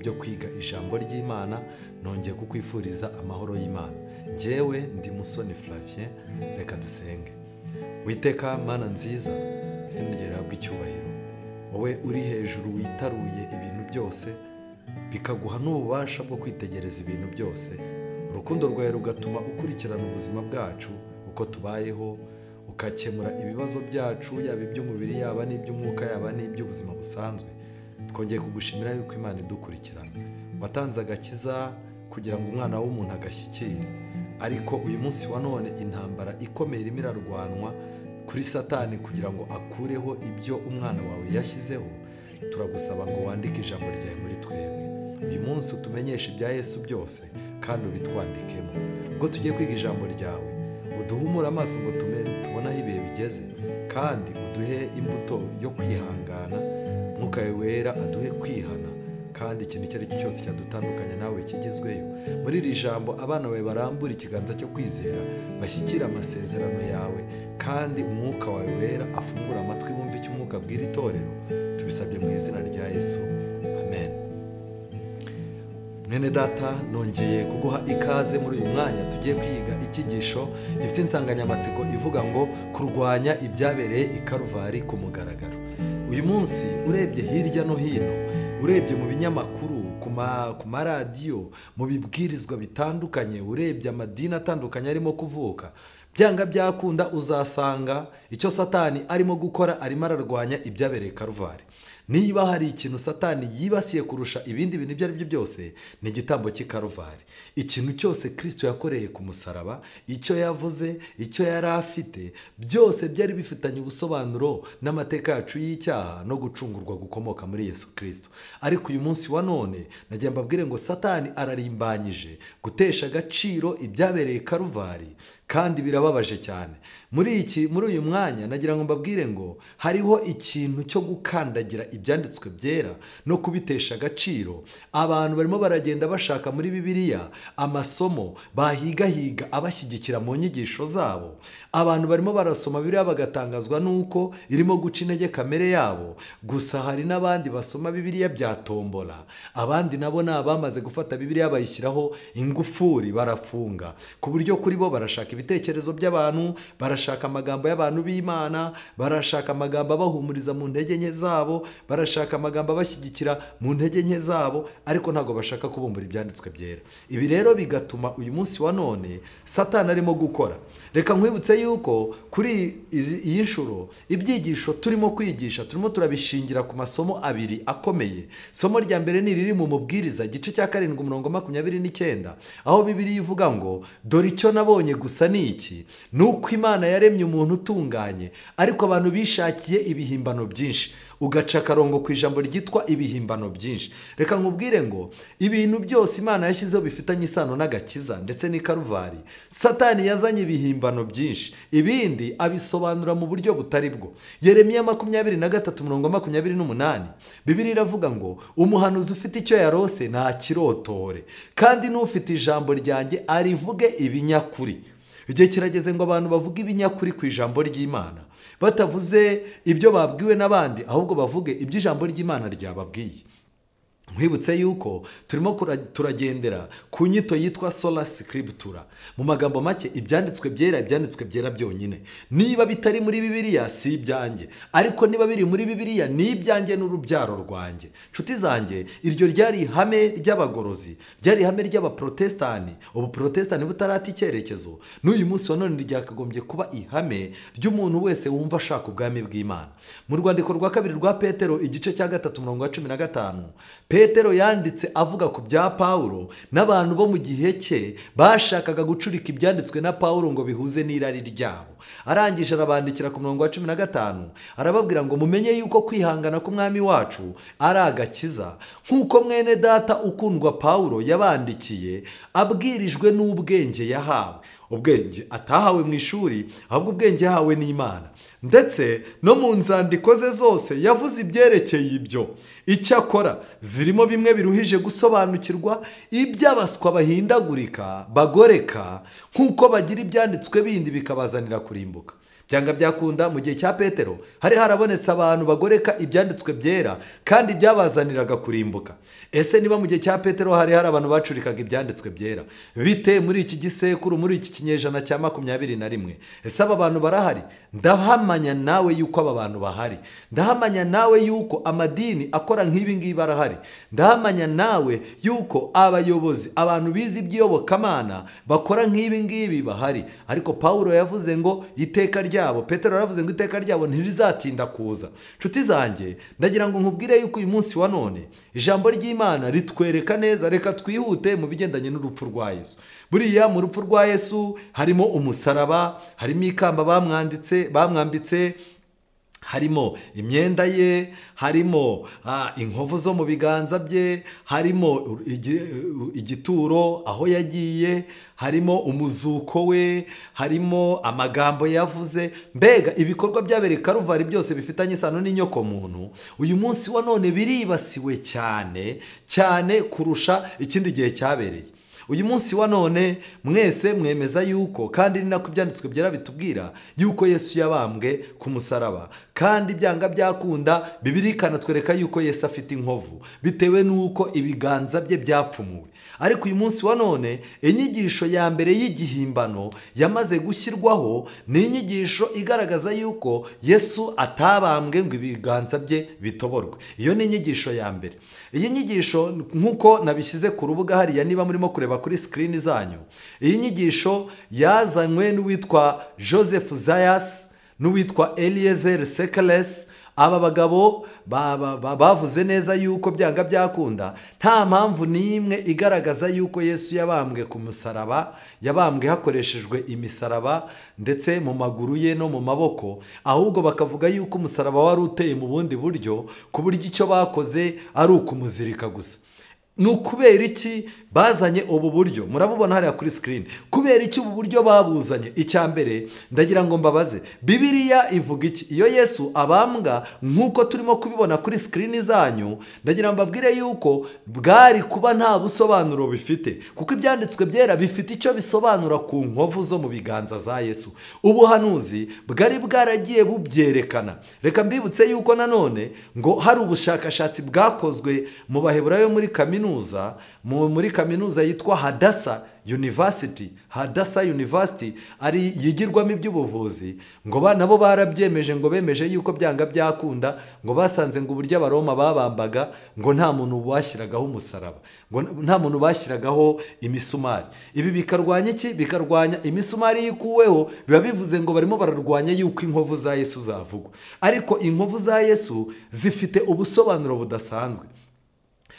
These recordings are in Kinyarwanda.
byo kwiga ijambo ry'Imana. Nongeye kukwifuriza amahoro y'Imana. Njyewe ndi Musoni Flavien, reka dusenge. Witeka Mana nziza, izina ryawe rihabwe icyubahiro. Wowe uri hejuru witaruye ibintu byose, bikaguha n'ububasha bwo kwitegereza ibintu byose. Urukundo rwawe rugatuma ukurikirana ubuzima bwacu uko tubayeho, ukakemura ibibazo byacu, yaba iby'umubiri, yaba n'iby'umwuka, yaba n'iby'ubuzima busanzwe. Twongeye kugushimira yuko Imana idukurikirana. Watanze agakiza kugira ngo umwana w'umuntu agashyikire, ariko uyu munsi wa none intambara ikomeye irimo irarwanwa kuri Satani kugira ngo akureho ibyo umwana wawe yashyizeho. Turagusaba ngo wandike ijambo ryawe muri twebwe uyu munsi, utumenyeshe ibya Yesu byose kandi ubitwandikemo. Ubwo tugiye kwiga ijambo ryawe, uduhumure amaso ngo tubone aho ibihe bigeze, kandi uduhe imbuto yo kwihangana. Mwuka wera aduhe kwihana, kandi ikintu icyo ari cyo cyose cyadutandukanya nawe kigezweyo. Muri iri jambo abana bawe barambura ikiganza cyo kwizera, bashyikira amasezerano yawe, kandi umwuka wawe wera afungura amatwi bumve icyo umwuka abwira itorero. Tubisabye mu izina rya Yesu, amen. Mwene data, nongeye kuguha ikaze muri uyu mwanya tugiye kwiga icyigisho gifite insanganyamatsiko ivuga ngo kurwanya ibyabereye i Karuvari ku mugaragaro. Uyu munsi urebye hirya no hino, urebye mu binyamakuru, ku maradiyo, mu bibwirizwa bitandukanye, urebye amadini atandukanye arimo kuvuka, byanga byakunda uzasanga icyo Satani arimo gukora, arimo ararwanya ibyabereye Karuvari. Niba hari ikintu Satani yibasiye kurusha ibindi bintu ibyo ari byo byose, ni igitambo cy'i Karuvari. Ikintu cyose Kristo yakoreye ku musaraba, icyo yavuze, icyo yari afite, byose byari bifitanye ubusobanuro n'amateka yacu y'icyaha no gucungurwa gukomoka muri Yesu Kristo. Ariko uyu munsi wa none nagiye mbabwire ngo Satani ararimbanyije gutesha agaciro ibyabereye Karuvari, kandi birababaje cyane. Muri uyu mwanya nagira ngo mbabwire ngo hariho ikintu cyo gukandagira ibyanditswe byera no kubitesha agaciro. Abantu barimo baragenda bashaka muri Bibiliya amasomo bahigahiga abashyigikira mu nyigisho zabo. Abantu barimo barasoma Bibiliya bagatangazwa nuko irimo guca intege kamere yabo. Gusa hari n'abandi basoma Bibiliya bya tombola, abandi nabo ni abamaze gufata Bibiliya bayishyiraho ingufuri barafunga, ku buryo kuri bo barashaka ibitekerezo by'abantu, barashaka amagambo y'abantu b'Imana, barashaka amagambo abahumuriza mu ntege nke zabo, barashaka amagambo abashyigikira mu ntege nke zabo, ariko ntabwo bashaka kubumbura ibyanditswe byera. Ibi rero bigatuma uyu munsi wa none Satani arimo gukora. Reka nkwibutse yuko kuri iyi nshuro ibyigisho turimo kwigisha turimo turabishingira ku masomo abiri akomeye. Somo rya mbere ni riri mu Mubwiriza igice cya 7 umurongo 29, aho Bibiliya ivuga ngo dore icyo nabonye gusa ni iki, nuko Imana yaremye umuntu utunganye, ariko abantu bishakiye ibihimbano byinshi. Ugaca akarongo ku ijambo ryitwa ibihimbano byinshi. Reka nkubwire ngo ibintu byose Imana yashyizeho bifitanye isano n'agakiza ndetse n'i Karuvari, Satani yazanye ibihimbano byinshi, ibindi abisobanura mu buryo butari bwo. Yeremiya 23 umurongo 28, Bibiliya iravuga ngo umuhanuzi ufite icyo yarose ntakirotore, kandi n'ufite ijambo ryanjye arivuge ibinyakuri. Igihe kirageze ngo abantu bavuge ibinyakuri ku ijambo ry'Imana, batavuze ibyo babwiwe n'abandi, ahubwo bavuge ibyo ijambo ry'Imana ryababwiye. Nkwibutse yuko turimo turagendera ku nyito yitwa sola scriptura. Mu magambo make, ibyanditswe byera, ibyanditswe byera byonyine. Niba bitari muri Bibiliya si ibyanjye, ariko niba biri muri Bibiliya ni ibyanjye n'urubyaro rwanjye. Nshuti zanjye, iryo ryari ihame ry'abagorozi, ryari ihame ry'abaprotestani, ubuprotestani butarata icyerekezo. N'uyu munsi wa none ryakagombye kuba ihame ry'umuntu wese wumva ashaka ubwami bw'Imana. Mu rwandiko rwa kabiri rwa Petero igice cya 3 umurongo wa 15, Petero yanditse avuga ku bya Paulo n'abantu bo mu gihe cye bashakaga gucurika ibyanditswe na Paulo ngo bihuze n'irari ryabo. Arangije arabandikira ku murongo wa 15, arababwira ngo mumenye yuko kwihangana k'umwami wacu ari agakiza, nk'uko mwene data ukundwa Paulo yabandikiye abwirijwe n'ubwenge yahawe. Ubwenge atahawe mu ishuri, ahubwo ubwenge yahawe n'Imana. Ndetse no mu nzandiko ze zose yavuze ibyerekeye ibyo. Icyakora zirimo bimwe biruhije gusobanukirwa, iby'abaswa bahindagurika bagoreka, nk'uko bagira ibyanditswe bindi bikabazanira kurimbuka. Byanga byakunda mu gihe cya Petero hari harabonetse abantu bagoreka ibyanditswe byera kandi byabazaniraga kurimbuka. Ese niba mu gihe cya Petero hari abantu bacurikaga ibyanditswe byera, bite muri iki gisekuru, muri iki kinyejana cya 21? Ese aba bantu barahari? Ndahamanya nawe yuko aba bantu bahari. Ndahamanya nawe yuko amadini akora nk'ibi ngibi barahari. Ndahamanya nawe yuko abayobozi, abantu bize iby'iyobokamana bakora nk'ibi ngibi bahari. Ariko Paulo yavuze ngo iteka ryabo, Petero yaravuze ngo iteka ryabo ntirizatinda kuza. Nshuti zanjye, ndagira ngo nkubwire yuko uyu munsi wa none ijambo ry'Imana ritwereka neza. Reka twihute mu bigendanye n'urupfu rwa Yesu. Buriya mu rupfu rwa Yesu harimo umusaraba, harimo ikamba bamwambitse, harimo imyenda ye, harimo inkovu zo mu biganza bye, harimo igituro aho yagiye, harimo umuzuko we, harimo amagambo yavuze. Mbega ibikorwa byabereye Karuvari byose bifitanye isano n'inyoko muntu, uyu munsi wa none biribasiwe cyane cyane kurusha ikindi gihe cyabereye. Uyu munsi wa none mwese mwemeza yuko, kandi ni nako ibyanditswe byera bitubwira yuko Yesu yabambwe ku musaraba, kandi byanga byakunda Bibiliya ikanatwereka yuko Yesu afite inkovu bitewe n'uko ibiganza bye byapfumuwe. Ariko uyu munsi wa none inyigisho ya mbere y'igihimbano yamaze gushyirwaho ni inyigisho igaragaza yuko Yesu atabambwe ngo ibiganza bye bitoborwe. Iyo ni inyigisho ya mbere. Iyi nyigisho nk'uko nabishyize ku rubuga hariya, niba murimo kureba kuri screen zanyu, iyi nyigisho yazanywe n'uwitwa Joseph Zayas n'uwitwa Eliezer Sekeles. Aba bagabo bavuze neza yuko byanga byakunda nta mpamvu n'imwe igaragaza yuko Yesu yabambwe ku musaraba, yabambwe hakoreshejwe imisaraba ndetse mu maguru ye no mu maboko, ahubwo bakavuga yuko umusaraba wari uteye mu bundi buryo, ku buryo icyo bakoze ari ukumuzirika gusa. Ni ukubera iki bazanye ubu buryo? Murabubona hariya kuri screen. Kubera iki ubu buryo babuzanye? Icya mbere ndagira ngo mbabaze, Bibiliya ivuga iki? Iyo Yesu abambwa nk'uko turimo kubibona kuri screen zanyu, ndagira ngo mbabwire yuko bwari kuba nta busobanuro bifite, kuko ibyanditswe byera bifite icyo bisobanura ku nkovu zo mu biganza za Yesu. Ubuhanuzi bwari bwaragiye bubyerekana. Reka mbibutse yuko nanone ngo hari ubushakashatsi bwakozwe mu Baheburayo muri kaminuza, muri kaminuza yitwa Hadassah University. Hadassah University ari yigirwamo iby'ubuvuzi, ngo nabo barabyemeje, ngo bemeje yuko byanga byakunda, ngo basanze ngo uburyo Abaroma babambaga ngo nta muntu bashyiragaho umusaraba, ngo nta muntu bashyiragaho imisumari. Ibi bikarwanya iki? Bikarwanya imisumari yikuweho, biba bivuze ngo barimo bararwanya yuko inkovu za Yesu zavugwa. Ariko inkovu za Yesu zifite ubusobanuro budasanzwe.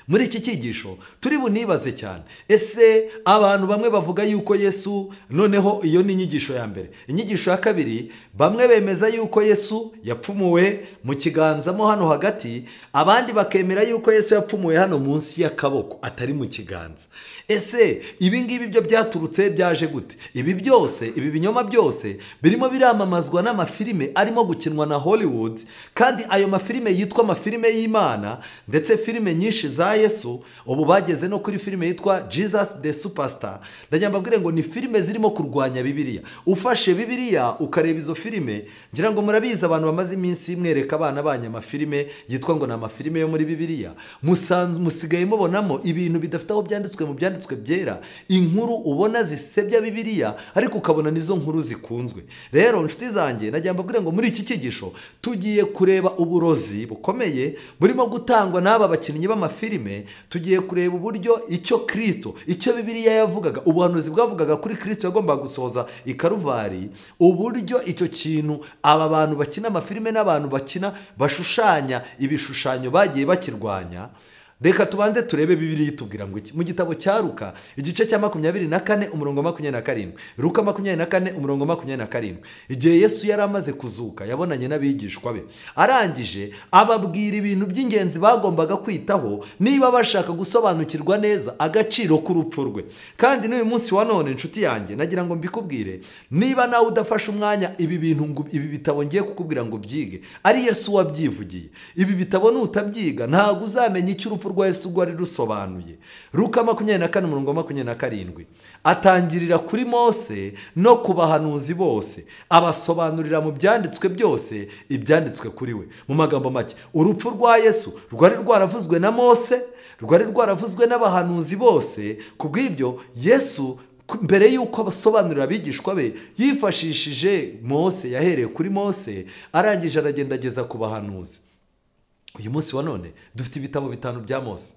Muri iki cyigisho turi bunibaze cyane, ese abantu bamwe bavuga yuko Yesu, noneho iyo ni inyigisho ya mbere. Inyigisho ya kabiri, bamwe bemeza yuko Yesu yapfumuwe mu kiganza mo hano hagati, abandi bakemera yuko Yesu yapfumuwe hano munsi y'akaboko atari mu kiganza. Ese ibi ngibi byo byaturutse byaje gute? Ibi byose, ibi binyoma byose birimo biramamazwa n'amafilime arimo gukinwa na Hollywood, kandi ayo mafilime yitwa amafilime y'Imana, ndetse filime nyinshi za Yesu ubu bageze no kuri filime yitwa Jesus the Superstar. Ndagira mbabwire ngo ni filime zirimo kurwanya Bibiliya. Ufashe Bibiliya ukareba izo filime, ngira ngo murabizi abantu bamaze iminsi mwereka abana banyu amafilime yitwa ngo ni amafilime yo muri Bibiliya, musigaye mubonamo ibintu bidafite aho byanditswe mu byanditswe byera, inkuru ubona zisebya Bibiliya ariko ukabona nizo nkuru zikunzwe. Rero nshuti zanjye, nagira mbabwire ngo muri iki cyigisho tugiye kureba uburozi bukomeye burimo gutangwa n'aba bakinnyi b'amafilime. Tugiye kureba uburyo icyo Kristo, icyo Bibiliya yavugaga, ubuhanuzi bwavugaga kuri Kristo yagombaga gusohoza i Karuvari, uburyo icyo kintu aba bantu bakina amafilime n'abantu bakina bashushanya ibishushanyo bagiye bakirwanya. Reka tubanze turebe Bibiliya itubwira ngo iki. Mu gitabo cya Luka igice cya 24 umurongo 27, Luka 24 umurongo 27, igihe Yesu yari amaze kuzuka yabonanye n'abigishwa be, arangije ababwira ibintu by'ingenzi bagombaga kwitaho niba bashaka gusobanukirwa neza agaciro k'urupfu rwe. Kandi n'uyu munsi wa none nshuti yanjye, nagira ngo mbikubwire, niba nawe udafashe umwanya ibi bintu, ibi bitabo ngiye kukubwira ngo byige, ari Yesu wabyivugiye. Ibi bitabo nutabyiga ntabwo uzamenya icyo urupfu rwa Yesu rwari rusobanuye. Luka 24 umurongo 27, atangirira kuri Mose no ku bahanuzi bose, abasobanurira mu byanditswe byose ibyanditswe kuri we. Mu magambo make, urupfu rwa Yesu rwari rwaravuzwe na Mose, rwari rwaravuzwe n'abahanuzi bose. Kubw'ibyo Yesu mbere y'uko abasobanurira abigishwa be yifashishije Mose, yahereye kuri Mose arangije aragenda ageza ku bahanuzi. Uyu munsi wa none dufite ibitabo 5 bya Mose: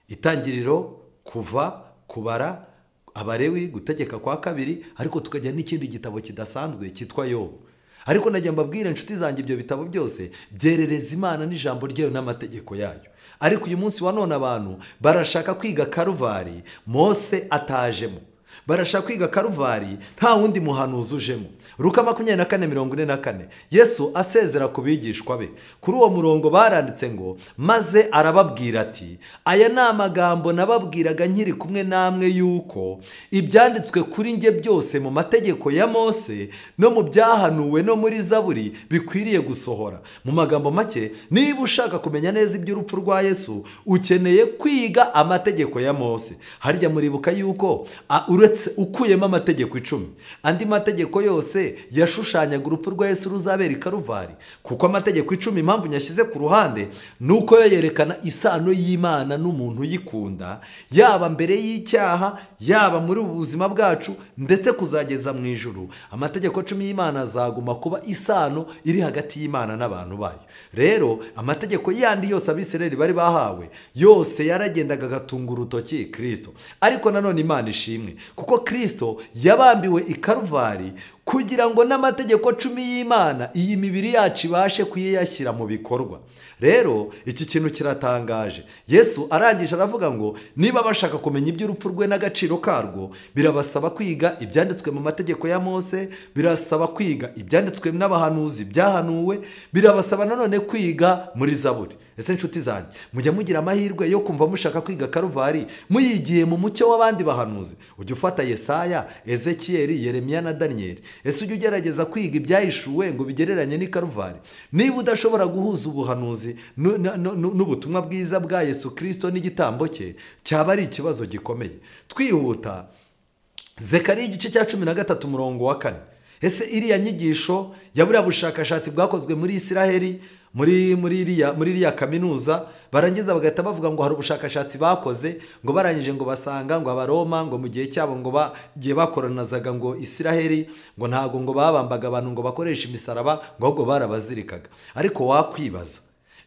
Itangiriro, Kuva, Kubara, Abalewi, Gutegeka kwa Kabiri, ariko tukajya n'ikindi gitabo kidasanzwe cyitwa Yobu. Ariko najya mbabwira inshuti zanjye, ibyo bitabo byose byerereza Imana n'ijambo ryayo n'amategeko yayo. Ariko uyu munsi wa none abantu barashaka kwiga Karuvari Mose atajemo, barashaka kwiga Karuvari nta wundi muhanuzi ujemo. Luka 24:44, Yesu asezera ku bigishwa be. Kuri uwo murongo baranditse ngo, maze arababwira ati, aya ni amagambo nababwiraga nkiri kumwe namwe, yuko ibyanditswe kuri njye byose mu mategeko ya Mose no mu byahanuwe no muri Zaburi bikwiriye gusohora. Mu magambo make, niba ushaka kumenya neza iby'urupfu rwa Yesu ukeneye kwiga amategeko ya Mose. Harya muribuka yuko uretse ukuyemo amategeko 10, andi mategeko yose yashushanyaga urupfu rwa Yesu ruzabera i Karuvari. Kuko amategeko 10, impamvu nyashyize ku ruhande, nuko yo yerekana isano y'Imana n'umuntu uyikunda, yaba mbere y'icyaha, yaba muri ubu buzima bwacu, ndetse kuzageza mu ijuru. Amategeko 10 y'Imana azaguma kuba isano iri hagati y'Imana n'abantu bayo. Rero amategeko yandi yose Abisirayeli bari bahawe yose yaragendaga agatunga urutoki Kristo. Ariko nanone Imana ishimwe, kuko Kristo yabambiwe i Karuvari kugira ngo n'amategeko 10 y'Imana iyi mibiri yacu ibashe kuyashyira mu bikorwa. Rero iki kintu kiratangaje. Yesu arangije aravuga ngo niba bashaka kumenya iby'urupfu rwe n'agaciro karwo, birabasaba kwiga ibyanditswe mu mategeko ya Mose, birasaba kwiga ibyanditswe n'abahanuzi byahanuwe, birabasaba nanone kwiga muri Zaburi. Ese inshuti zanjye, mujya mugira amahirwe yo kumva mushaka kwiga Karuvari muyigiye mu mucyo w'abandi bahanuzi? Ujya ufata Yesaya, Ezekiyeli, Yeremiya na Daniyeli. Ese ujya ugerageza kwiga ibyahishuwe ngo bigereranye n'i Karuvari? Niba udashobora guhuza ubuhanuzi n'ubutumwa bwiza bwa Yesu Kristo n'igitambo cye, cyaba ari ikibazo gikomeye. Twihuta, Zekariya igice cya 13 umurongo wa 4. Ese iriya nyigisho ya buriya bushakashatsi bwakozwe muri Isiraheli, muri iriya kaminuza, barangiza bagahita bavuga ngo hari ubushakashatsi bakoze, ngo barangije ngo basanga ngo Abaroma ngo mu gihe cyabo ngo bagiye bakoranazaga ngo Isiraheli ngo ntago ngo babambaga abantu ngo bakoresha imisaraba, ngo ahubwo barabazirikaga. Ariko wakwibaza,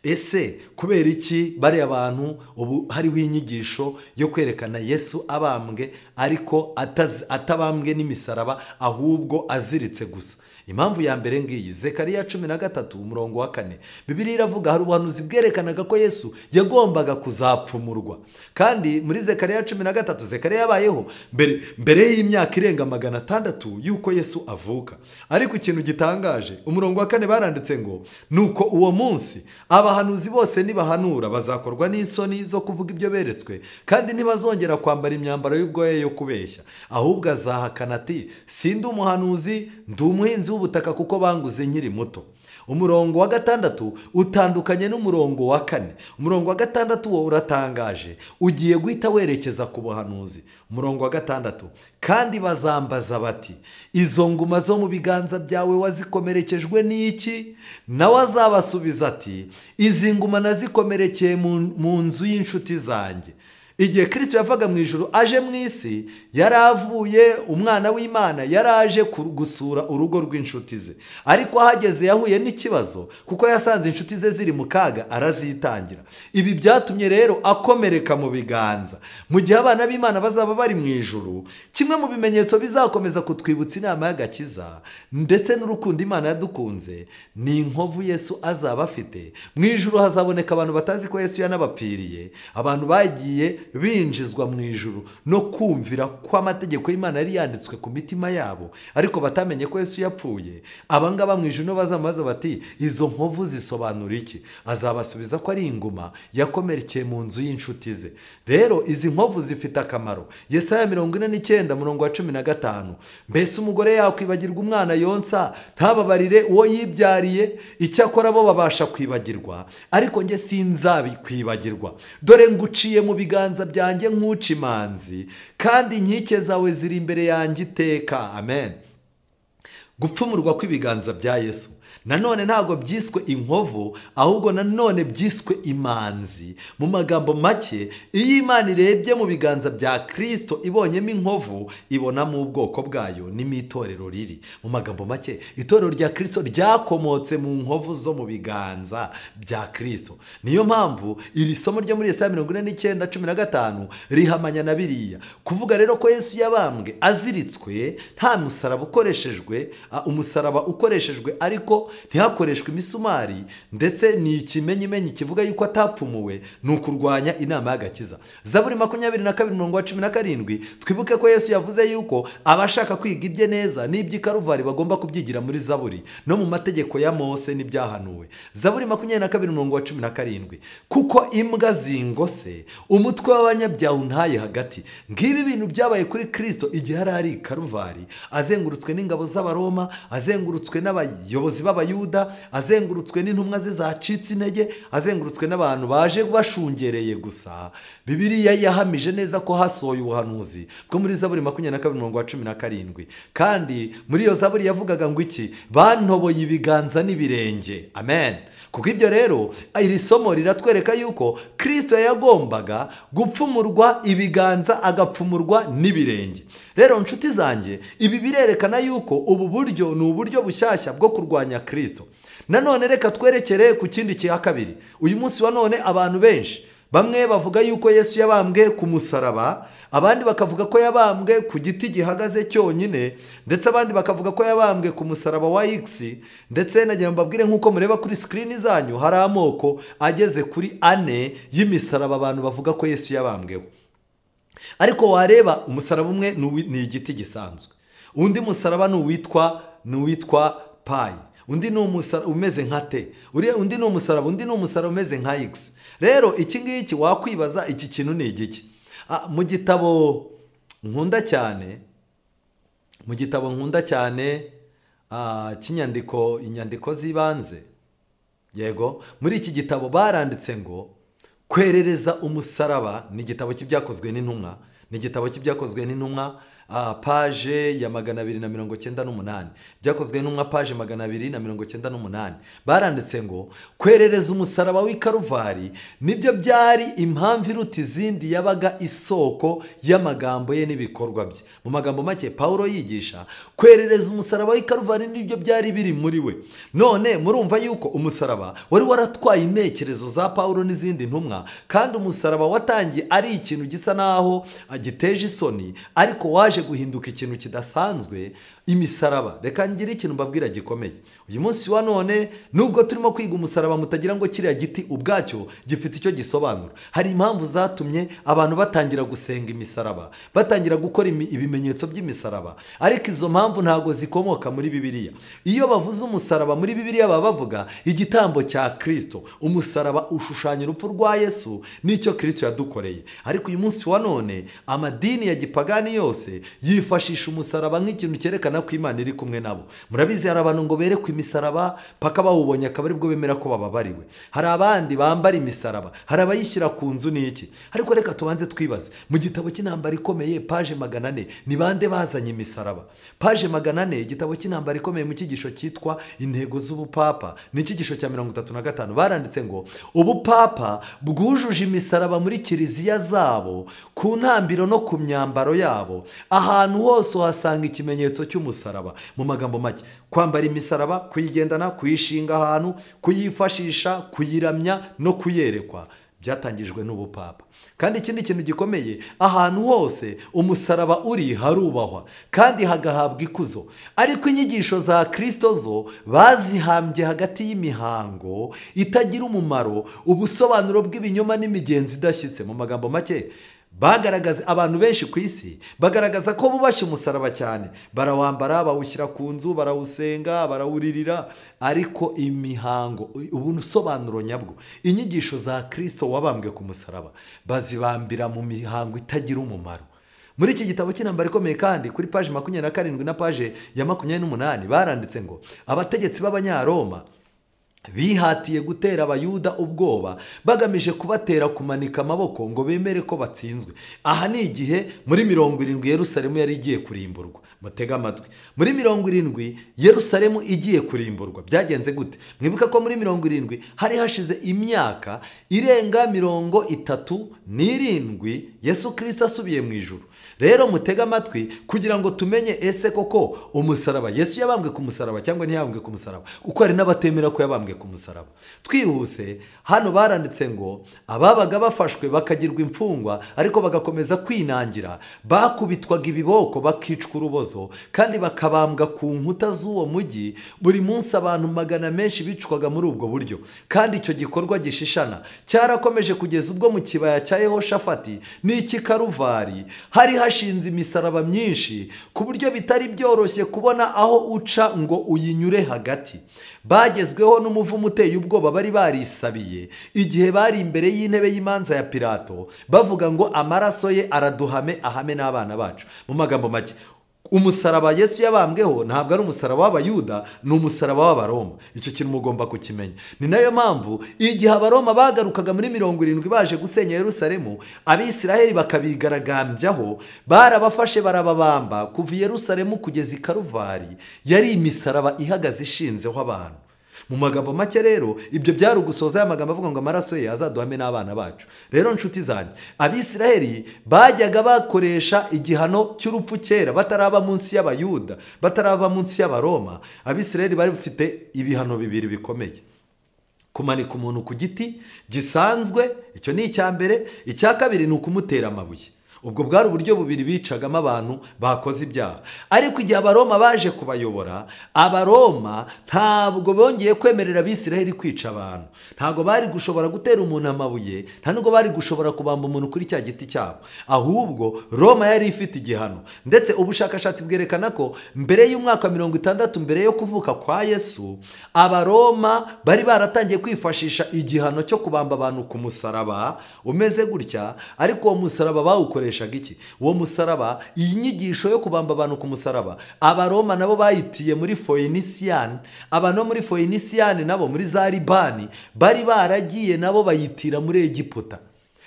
ese kubera iki bari abantu ubu hariho inyigisho yo kwerekana Yesu abambwe ariko atabambwe n'imisaraba, ahubwo aziritse gusa? Impamvu ya mbere ngiyi, Zekariya 13 umurongo wa 4, Bibiliya iravuga hari ubuhanuzi bwerekanaga ko Yesu yagombaga kuzapfumurwa. Kandi muri Zekariya 13, Zekariya yabayeho mbere y'imyaka irenga 600 yuko Yesu avuka. Ariko ikintu gitangaje, umurongo wa 4 baranditse ngo, nuko uwo munsi abahanuzi bose nibahanura bazakorwa n'isoni zo kuvuga ibyo beretswe, kandi ntibazongera kwambara imyambaro y'ubwoya yo kubeshya, ahubwo azahakana ati, sindi umuhanuzi, ndi umuhinzi w'ubutaka kuko banguze nkiri muto. Umurongo wa 6 utandukanye n'umurongo wa 4. Umurongo wa 6 wo uratangaje, ugiye guhita werekeza ku buhanuzi. Umurongo wa 6, kandi bazambaza bati, izo nguma zo mu biganza byawe wazikomerekejwe n'iki? Nawe azabasubiza ati, izi nguma nazikomerekeye mu nzu y'inshuti zanjye. Igihe Kristo yavaga mu ijuru aje mu isi, yaravuye umwana w'Imana yaraje gusura urugo rw'inshuti ze. Ariko ahageze yahuye n'ikibazo, kuko yasanze inshuti ze ziri mu kaga arazitangira. Ibi byatumye rero akomereka mu biganza. Mu gihe abana b'Imana bazaba bari mu ijuru, kimwe mu bimenyetso bizakomeza kutwibutsa inama y'agakiza ndetse n'urukundo Imana yadukunze ni inkovu Yesu azaba afite. Mu ijuru hazaboneka abantu batazi ko Yesu yanabapfiriye, abantu bagiye binjizwa mu ijuru no kumvira kw'amategeko y'Imana yari yanditswe ku mitima yabo, ariko batamenye ko Yesu yapfuye, abangaba mu ijuru bazamubaza bati izo nkovu zisobanura iki? Azabasubiza ko ari inguma yakomerekeye mu nzu y'inshuti ze. Rero izi nkovu zifite akamaro. Yesaya 49 murongo wa 15, mbese umugore yakwibagirwa umwana yonsa ntababarire uwo yibyariye? Icyakora bo babasha kwibagirwa, ariko njye sinzabikwibagirwa. Dore nguciye mu biganza byanjye nk'uca imanzi, kandi inkike zawe ziri imbere yanjye iteka. Amen. Gupfumurwa kw'ibiganza bya Yesu nanone ntabwo byiswe inkovu, ahubwo nanone byiswe imanzi. Mu magambo make, iyo Imana irebye mu biganza bya Kristo ibonyemo inkovu, ibonamo ubwoko bwayo n'imitorero riri. Mu magambo make, itorero rya Kristo ryakomotse mu nkovu zo mu biganza bya Kristo. Niyo mpamvu iri somo ryo muri Yesaya 49:15 rihamanya na biriya. Kuvuga rero ko Yesu yabambwe aziritswe, nta musaraba ukoreshejwe, umusaraba ukoreshejwe ariko ntihakoreshwe imisumari, ndetse ni ikimenyimenyi kivuga yuko atapfumuwe, ni ukurwanya inama y'agakiza. Zaburi 22 murongo wa 17, twibuke ko Yesu yavuze yuko abashaka kwiga ibye neza n'iby'Ikaruvari bagomba kubyigira muri Zaburi no mu mategeko ya Mose n'ibyahanuwe. Zaburi 22 murongo wa 17, kuko imbwa zingose, umutwe w'abanyabyaha untaye hagati. Ngibi bintu byabaye kuri Kristo igihe yari ari i Karuvari, azengurutswe n'ingabo z'Abaroma, azengurutswe n'abayobozi b'Abayuda, azengurutswe n'intumwa ze zacitse intege, azengurutswe n'abantu baje bashungereye gusa. Bibiliya yahamije neza ko hasohoye ubuhanuzi bwo muri Zaburi 22 murongo wa 17, kandi muri iyo Zaburi yavugaga ngo iki? Bantoboye ibiganza n'ibirenge. Amen. Kuko ibyo rero iri somo riratwereka yuko Kristo yagombaga gupfumurwa ibiganza agapfumurwa n'ibirenge. Rero nshuti zanjye, ibi birerekana yuko ubu buryo ni uburyo bushyashya bwo kurwanya Kristo. Nanone reka twerekere ku kindi cya kabiri. Uyu munsi wa none abantu benshi bamwe bavuga yuko Yesu yabambwe ku musaraba, abandi bakavuga ko yabambwe ku giti gihagaze cyonyine, ndetse abandi bakavuga ko yabambwe ku musaraba wa X. Ndetse nagira mbabwire nk'uko mureba kuri screen zanyu, hari amoko ageze kuri 4 y'imisaraba abantu bavuga ko Yesu yabambweho. Ariko wareba umusaraba umwe ni igiti gisanzwe, undi musaraba ni uwitwa payi, undi ni umusaraba umeze nka T, undi ni umusaraba, undi ni umusaraba umeze nka X. Rero iki ngiki wakwibaza iki kintu ni igiki? Mu gitabo nkunda cyane, mu gitabo nkunda cyane cy'inyandiko, inyandiko z'ibanze, yego, muri iki gitabo baranditse ngo kwerereza umusaraba, ni igitabo cy'ibyakozwe n'intumwa, ni igitabo cy'ibyakozwe n'intumwa, page ya 298, byakozwe n'intumwa page 298, baranditse ngo kwerereza umusaraba w'i Karuvari nibyo byari impamvu iruta izindi yabaga isoko y'amagambo ye n'ibikorwa bye. Mu magambo make, Paulo yigisha kwerereza umusaraba w'i Karuvari nibyo byari biri muri we. None murumva yuko umusaraba wari waratwaye intekerezo za Paulo n'izindi ntumwa, kandi umusaraba watangiye ari ikintu gisa naho agiteje isoni, ariko waje guhinduka ikintu kidasanzwe. Imisaraba, reka ngire ikintu mbabwira gikomeye. Uyu munsi wa none nubwo turimo kwiga umusaraba, mutagira ngo kiriya giti ubwacyo gifite icyo gisobanura. Hari impamvu zatumye abantu batangira gusenga imisaraba, batangira gukora ibimenyetso by'imisaraba, ariko izo mpamvu ntago zikomoka muri Bibiliya. Iyo bavuze umusaraba muri Bibiliya baba bavuga igitambo cya Kristo. Umusaraba ushushanya urupfu rwa Yesu n'icyo Kristo yadukoreye. Ariko uyu munsi wa none amadini ya gipagani yose yifashisha umusaraba nk'ikintu cyerekana ko Imana iri kumwe nabo. Murabizi hari abantu ngo berekwe imisaraba paka bawubonye akaba aribwo bemera ko bababariwe. Hari abandi bambara imisaraba, hari abayishyira ku nzu n'iki. Ariko reka tubanze twibaze, mu gitabo cy'intambara ikomeye page 400 ni bande bazanye imisaraba? Page 400, igitabo cy'intambara ikomeye mu cyigisho cyitwa intego z'ubupapa, ni icyigisho cya 35, baranditse ngo ubupapa bwujuje imisaraba muri kiliziya zabo, ku ntambiro no ku myambaro yabo, ahantu hose uhasanga ikimenyetso cy'umusaraba. Mu magambo make, kwambara imisaraba, kuyigendana, kuyishinga ahantu, kuyifashisha, kuyiramya no kuyerekwa byatangijwe n'ubupapa. Kandi ikindi kintu gikomeye, ahantu hose umusaraba uri harubahwa kandi hagahabwa ikuzo. Ariko inyigisho za Kristo zo bazihambye hagati y'imihango itagira umumaro, ubusobanuro bw'ibinyoma n'imigenzo idashyitse. Mu magambo make, Bagaragaza abantu benshi ku isi bagaragaza ko bubashye umusaraba cyane, barawambara, bawushyira ku nzu, barawusenga, barawuririra, ariko imihango, ubusobanuro nyabwo, inyigisho za Kristo wabambwe ku musaraba bazibambira mu mihango itagira umumaro. Muri iki gitabo cy'intambara ikomeye kandi kuri paje 27 na paje ya 28 baranditse ngo abategetsi b'Abanyaroma bihatiye gutera Abayuda ubwoba bagamije kubatera kumanika amaboko ngo bemere ko batsinzwe. Aha ni igihe muri 70 Yerusalemu yari igiye kurimburwa. Mutega amatwi. Muri 70 Yerusalemu igiye kurimburwa. Byagenze gute? Mwibuka ko muri 70 hari hashize imyaka irenga 37 Yesu Kristo asubiye mu ijuru. Rero mutega amatwi kugira ngo tumenye ese koko umusaraba Yesu yabambwe ku musaraba cyangwa ntiyabambwe ku musaraba, kuko hari n'abatemera ko yabambwe ku musaraba. Twihuse hano baranditse ngo ababaga bafashwe bakagirwa imfungwa ariko bagakomeza kwinangira, bakubitwaga ibiboko bakicwa urubozo kandi bakabambwa ku nkuta z'uwo mujyi. Buri munsi abantu magana menshi bicwaga muri ubwo buryo, kandi icyo gikorwa gishishana cyarakomeje kugeza ubwo mu kibaya cya Yehoshafati n'iki Karuvari hari hashinze imisaraba myinshi ku buryo bitari byoroshye kubona aho uca ngo uyinyure hagati. Bagezweho n'umuvumo uteye ubwoba bari barisabiye igihe bari imbere y'intebe y'imanza ya Pilato, bavuga ngo amaraso ye araduhame ahame n'abana bacu. Mu magambo make, umusaraba Yesu yabambweho ntabwo ari umusaraba w'Abayuda, ni umusaraba w'Abaroma. Icyo kintu mugomba kukimenya. Ni nayo mpamvu igihe Abaroma bagarukaga muri 70 baje gusenya Yerusalemu, Abisiraheli bakabigaragambyaho, barabafashe barababamba kuva Yerusalemu kugeza i Karuvari. Yari imisaraba ihagaze ishinzeho abantu. Mu magambo make rero, ibyo byari ugusoza ya magambo avuga ngo amaraso ye azaduhame n'abana bacu. Rero nshuti zanjye, Abisiraheli bajyaga bakoresha igihano cy'urupfu kera bataraba munsi y'Abayuda, bataraba munsi y'Abaroma. Abisiraheli bari bafite ibihano bibiri bikomeye: kumanika umuntu ku giti gisanzwe, icyo ni icya mbere; icya kabiri ni ukumutera amabuye. Ubwo bwari uburyo bubiri bicagamo abantu bakoze ibyaha. Ariko igihe Abaroma baje kubayobora, Abaroma ntabwo bongeye kwemerera Abisiraheli kwica abantu. Ntabwo bari gushobora gutera umuntu amabuye, nta nubwo bari gushobora kubamba umuntu kuri cya giti cyabo. Ahubwo Roma yari ifite igihano. Ndetse ubushakashatsi bwerekana ko mbere y'umwaka 60 mbere yo kuvuka kwa Yesu, Abaroma bari baratangiye kwifashisha igihano cyo kubamba abantu ku musaraba umeze gutya. Ariko uwo musaraba bawukoresha iki? Uwo musaraba, iyi nyigisho yo kubamba abantu ku musaraba, Abaroma nabo bayitiye muri Foenisian. Abantu muri Foenisian nabo muri za Libani bari baragiye nabo bayitira muri Egiputa.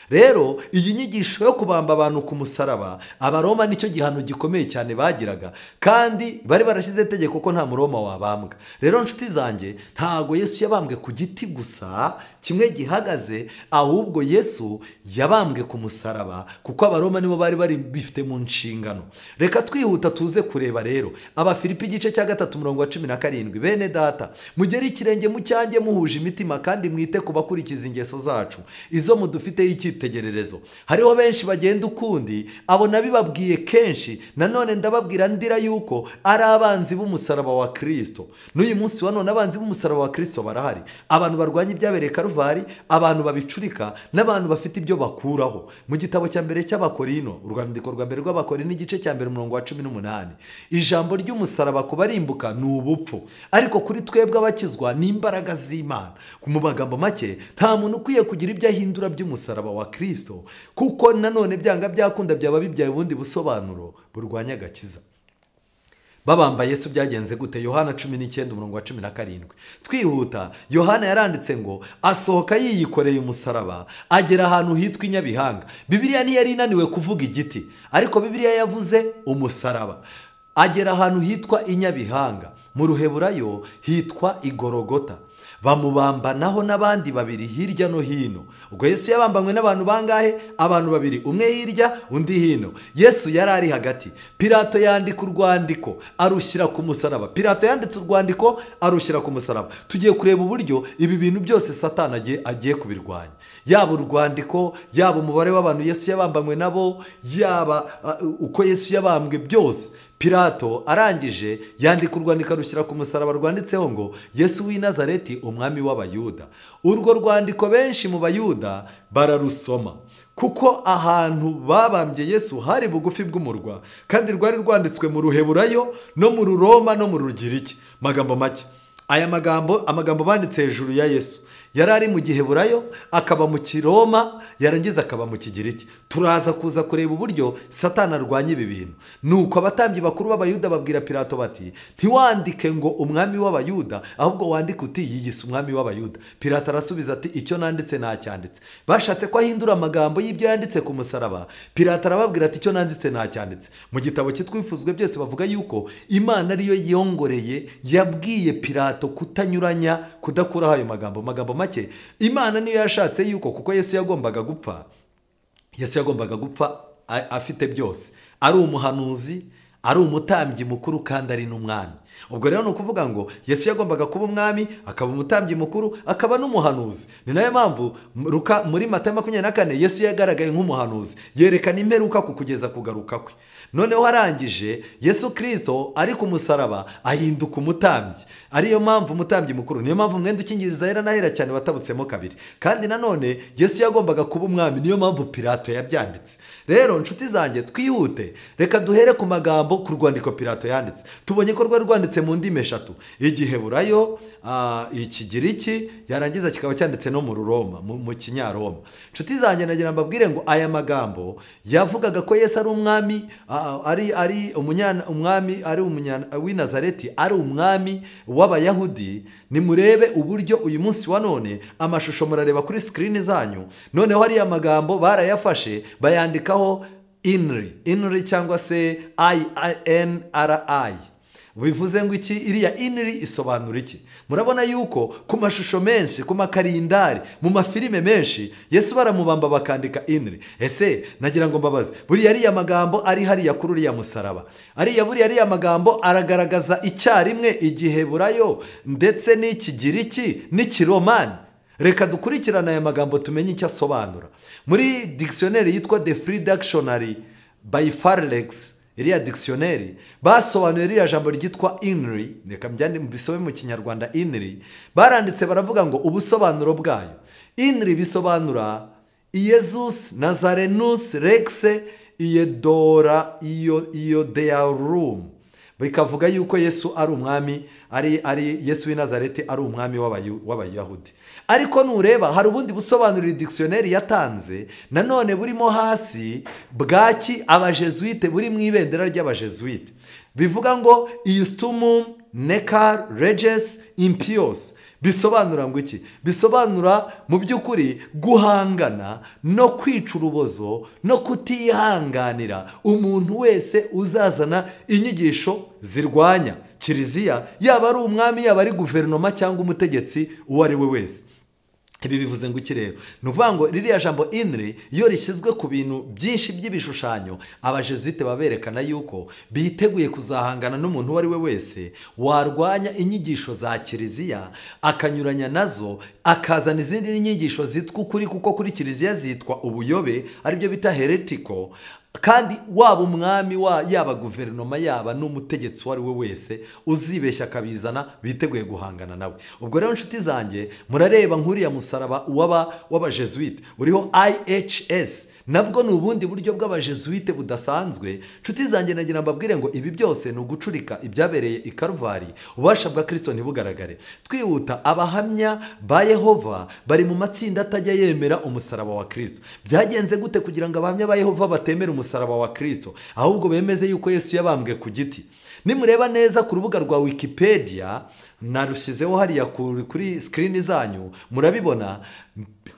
Rero iyi nyigisho yo kubamba abantu ku musaraba, Abaroma nicyo gihano gikomeye cyane bagiraga, kandi bari barashize itegeko ko nta Muroma wabambwa. Rero nshuti zanjye, ntago Yesu yabambwe ku giti gusa kimwe gihagaze, ahubwo Yesu yabambwe ku musaraba kuko Abaroma nibo bari bari bifite mu nshingano. Reka twihuta tuze kureba rero Abafilipi igice cya 3 umurongo wa 17: bene data, mugere ikirenge mu cyanjye muhuje imitima kandi mwite ku bakurikiza ingeso zacu izo mudufite icyitegererezo. Hariho benshi bagenda ukundi, abo nabibabwiye kenshi, nanone ndababwira ndira yuko ari abanzi b'umusaraba wa Kristo. N'uyu munsi wa none abanzi b'umusaraba wa Kristo barahari. Abantu barwanya ibyabereye Karuvari, abantu babicurika n'abantu bafite ibyo bakuraho. Mu gitabo cya mbere cy'Abakorino, urwandiko rwa mbere rw'Abakorino igice cya mbere umurongo wa 18, ijambo ry'umusaraba kubarimbuka ni ubupfu, ariko kuri twebwe abakizwa ni imbaraga z'Imana. Mu magambo make, nta muntu ukwiye kugira ibyo ahindura by'umusaraba wa Kristo, kuko nanone byanga byakunda byaba bibyaye ubundi busobanuro burwanya agakiza. Babamba Yesu byagenze gute? Yohana 19 umurongo wa 17. Twihuta, Yohana yaranditse ngo asohoka yiyikoreye umusaraba agera ahantu hitwa Inyabihanga. Bibiliya ntiyari inaniwe kuvuga igiti, ariko Bibiliya yavuze umusaraba. Agera ahantu hitwa Inyabihanga, mu Ruheburayo hitwa Igorogota. Bamubambanaho n'abandi babiri hirya no hino. Ubwo Yesu yabambanywe n'abantu bangahe? Abantu babiri, umwe hirya undi hino. Yesu yari ari hagati. Pilato yandika urwandiko arushyira ku musaraba. Pilato yanditse urwandiko arushyira ku musaraba. Tugiye kureba uburyo ibi bintu byose Satani agiye kubirwanya. Yaba urwandiko, yaba umubare w'abantu Yesu yabambanywe nabo, yaba uko Yesu yabambwe, byose. Pilato arangije yandika urwandiko arushyira ku musaraba rwanditseho ngo Yesu w'i Nazareti umwami w'Abayuda. Urwo rwandiko benshi mu Bayuda bararusoma, Kuko ahantu babambye Yesu hari bugufi bw'umurwa, kandi rwari rwanditswe mu Ruheburayo no mu Ruroma no mu Rugiriki. Magambo make, aya magambo, amagambo banditse hejuru ya Yesu yari ari mu Giheburayo, akaba mu Kiroma, yarangiza akaba mu Kigiriki. Turaza kuza kureba uburyo Satani arwanya ibi bintu. Nuko abatambyi bakuru b'Abayuda babwira Pilato bati: "Ntiwandike ngo umwami w'Abayuda, ahubwo wandike uti yiyise umwami w'Abayuda." Pilato arasubiza ati: "Icyo nanditse ntacyanditse." Bashatse ko ahindura amagambo y'ibyo yanditse ku musaraba. Pilato arababwira ati: "Icyo nanditse ntacyanditse." Mu gitabo cyitwifuzwe byose bavuga yuko Imana ariyo yongoreye, yabwiye Pilato kutanyuranya, kudakuraho ayo magambo. Magambo make, Imana niyo yashatse yuko, kuko Yesu yagombaga gupfa, Yesu yagombaga gupfa afite byose, ari umuhanuzi, ari umutambyi mukuru, kandi ari n'umwami. Ubwo rero ni ukuvuga ngo Yesu yagombaga kuba umwami, akaba umutambyi mukuru, akaba n'umuhanuzi. Ni nayo mpamvu muri Matayo 24 Yesu yagaragaye nk'umuhanuzi, yerekana imperuka ku kugeza kugaruka kwe. Noneho arangije Yesu Kristo ari ku musaraba ahinduka umutambyi, ariyo mpamvu umutambyi mukuru, niyo mpamvu umwenda ukingiriza ahera n'ahera cyane watabutsemo kabiri. Kandi nanone Yesu yagombaga kuba umwami, niyo mpamvu Pilato yabyanditse. Rero nshuti zanjye, twihute, reka duhere ku magambo ku rwandiko Pilato yanditse. Tubonye ko rwari rwanditse mu ndimi eshatu: Igiheburayo, Ikigiriki, yarangiza kikaba cyanditse no mu Ruroma, mu Kinyaroma. Nshuti zanjye, nagira mbabwire ngo aya magambo yavugaga ko Yesu ari umwami, ari umwami, ari w'i Nazareti, ari umwami w'Abayahudi. Nimurebe uburyo uyu munsi wa none amashusho murareba kuri screen zanyu. Noneho hariya magambo barayafashe bayandikaho INRI, INRI cyangwa se INRI. Bivuze ngo iki? Iriya INRI isobanura iki? Murabona yuko ku mashusho menshi, ku makarindari, mu mafilime menshi, Yesu baramubamba bakandika INRI. Ese nagira ngo mbabaze, buriya ariya magambo ari hariya kuri uriya musaraba, ariya buriya ariya magambo aragaragaza icyarimwe Igiheburayo ndetse n'Ikigiriki n'Ikiromani? Reka dukurikirane aya magambo tumenye icyo asobanura. Muri dictionnaire yitwa The Free Dictionary by Farlex, iriya dictionnaire basobanuye ririya jambo ryitwa INRI, reka mbisome mu Kinyarwanda INRI. Baranditse baravuga ngo ubusobanuro bwayo, INRI bisobanura Iesus Nazarenus Rex Iedora Iodearum, bikavuga yuko Yesu ari umwami, ari Yesu w'i Nazareti ari umwami w'Abayahudi. Ariko nureba hari ubundi busobanuro dictionnaire yatanze nanone burimo hasi bwaki Abajesuite, buri mu ibendera ry'Abajesuite, bivuga ngo Iustumum Necar Reges Impios. Bisobanura ngo iki? Bisobanura mu by'ukuri guhangana no kwica urubozo no kutihanganira umuntu wese uzazana inyigisho zirwanya Kiliziya, yaba ari umwami, yaba ari guverinoma cyangwa umutegetsi uwo ari we wese. Ibi bivuze ngo iki rero? Ni ukuvuga ngo ririya jambo INRI iyo rishyizwe ku bintu byinshi by'ibishushanyo, Abajesuite baberekana yuko biteguye kuzahangana n'umuntu uwo ari we wese warwanya inyigisho za Kiliziya, akanyuranya nazo, akazana izindi nyigisho zitwa ukuri, kuko kuri Kiliziya zitwa ubuyobe, aribyo bita heretiko. Kandi waba umwami, yaba guverinoma, yaba n'umutegetsi uwo ari we wese uzibeshya akabizana, biteguye guhangana nawe. Ubwo rero nshuti zanjye, murareba nk'uriya musaraba w'Abajesuite uriho IHS, nabwo ni ubundi buryo bw'Abajesuite budasanzwe. Nshuti zanjye, nagira mbabwire ngo ibi byose ni ugucurika ibyabereye i Karuvali, ububasha bwa Kristo ntibugaragare. Twihuta, Abahamya ba Yehova bari mu matsinda atajya yemera umusaraba wa Kristo. Byagenze gute kugira ngo Abahamya ba Yehova batemere umusaraba wa Kristo, ahubwo bemeze yuko Yesu yabambwe ku giti? Nimureba neza ku rubuga rwa Wikipedia, narushyizeho hariya kuri screen zanyu, murabibona,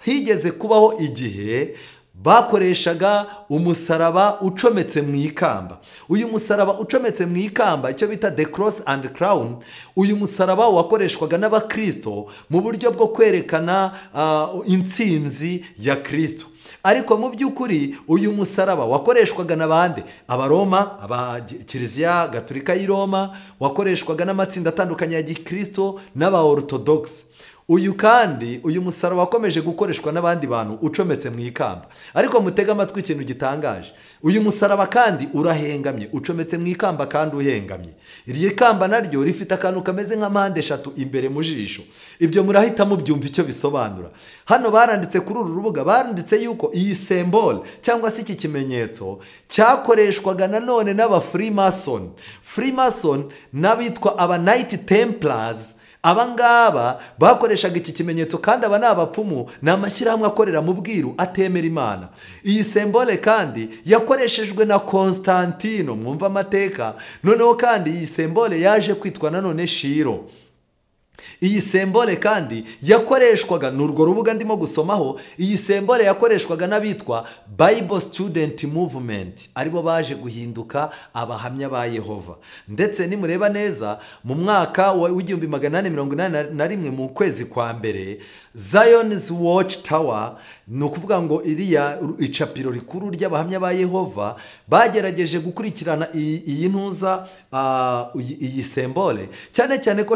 higeze kubaho igihe bakoreshaga umusaraba ucometse mu ikamba. Uyu musaraba ucometse mu ikamba, icyo bita the cross and crown, uyu musaraba wakoreshwaga n'Abakristo mu buryo bwo kwerekana intsinzi ya Kristo. Ariko mu by'ukuri uyu musaraba wakoreshwaga n'abandi, Abaroma, aba Kiliziya Gatolika y'i Roma, wakoreshwaga n'amatsinda atandukanye ya Gikristo n'aba Orthodox. Uyu kandi uyu musaraba wakomeje gukoreshwa n'abandi bantu ucometse mu ikamba. Ariko mutega amatwi ikintu gitangaje, uyu musaraba kandi urahengamye, ucometse mu ikamba kandi uhengamye. Iryo kamba naryo rifite akantu kameze nka mpande eshatu imbere mu jisho. Ibyo murahita mubyumva icyo bisobanura. Hano baranditse kuri uru rubuga, baranditse yuko iyi symbol cyangwa se iki kimenyetso cyakoreshwaga nanone n'aba Freemason. Freemason n'abitwa aba Knight Templars. Abangaba bakoreshaga iki kimenyetso, kandi aba ni abapfumu, ni amashyirahamwe akorera mu bwiru atemera Imana. Iyi sembole kandi yakoreshejwe na Constantino, mwumva amateka. Noneho kandi iyi sembole yaje kwitwa nanone Shiro. Iyi sembole kandi yakoreshwaga, n'urwo rubuga ndimo gusomaho, iyi sembole yakoreshwaga n'abitwa Bible Student Movement, aribo baje guhinduka abahamya ba Yehova. Ndetse nimureba neza mu mwaka wa 1881 mu kwezi kwa mbere, Zion's Watch Tower, ni ukuvuga ngo iriya icapiro rikuru ry'abahamya ba Yehova, bagerageje gukurikirana iyi ntuza, iyi sembole, cyane cyane ko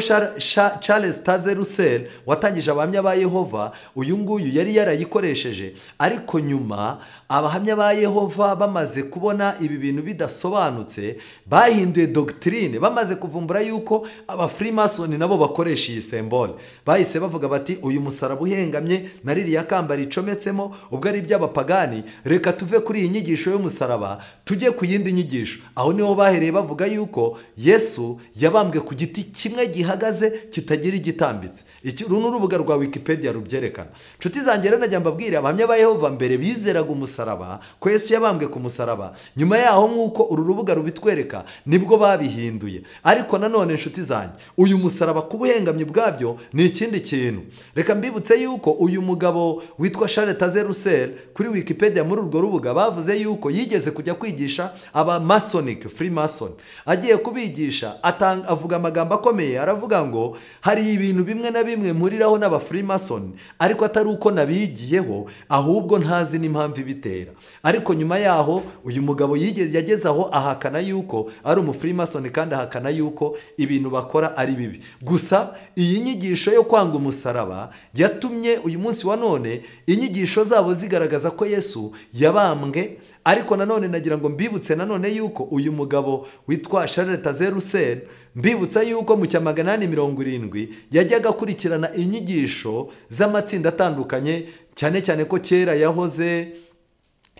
Charles Taze Russell watangije abahamya ba Yehova, uyu nguyu yari yarayikoresheje. Ariko nyuma abahamya ba Yehova bamaze kubona ibi bintu bidasobanutse, bahinduye doctrine, bamaze kuvumbura yuko aba Freemason nabo bakoresha iyi sembole. Bahise bavuga bati uyu musaraba uhengamye na ririya kamba ricometsemo ubwo ari iby'abapagani, reka tuve kuri iyi nyigisho y'umusaraba tujye ku yindi nyigisho. Aho niho bahereye bavuga yuko Yesu yabambwe ku giti kimwe gihagaze kitagira igitambitse. Iki uru ni urubuga rwa Wikipedia rubyerekana. Nshuti zanjye rero najya mbabwira, abahamya ba Yehova mbere bizeraga umusaraba, ko Yesu yabambwe ku musaraba. Nyuma yaho nk'uko uru rubuga rubitwereka nibwo babihinduye. Ariko nanone nshuti zanjye, uyu musaraba kuba uhengamye ubwabyo ni ikindi kintu. Reka mbibutse yuko uyu mugabo witwa Charles Taze Russell, kuri Wikipedia muri urwo rubuga bavuze yuko yigeze kujya kwigisha aba Masonic Freemason. Agiye kubigisha avuga amagambo akomeye, aravuga ngo hari ibintu bimwe na bimwe muriraho n'aba Freemason, ariko atari uko nabigiyeho, ahubwo ntazi n'impamvu ibitera. Ariko nyuma yaho uyu mugabo yageze aho ahakana yuko ari umu Freemason, kandi ahakana yuko ibintu bakora ari bibi. Gusa iyi nyigisho yo kwanga umusaraba yatumye uyu munsi wa none inyigisho zabo zigaragaza ko Yesu yabambwe. Ariko nanone nagira ngo mbibutse nanone yuko uyu mugabo witwa Charles Taze Russell, mbibutsa yuko mu 1870 yajyaga akurikirana inyigisho z'amatsinda atandukanye, cyane cyane ko kera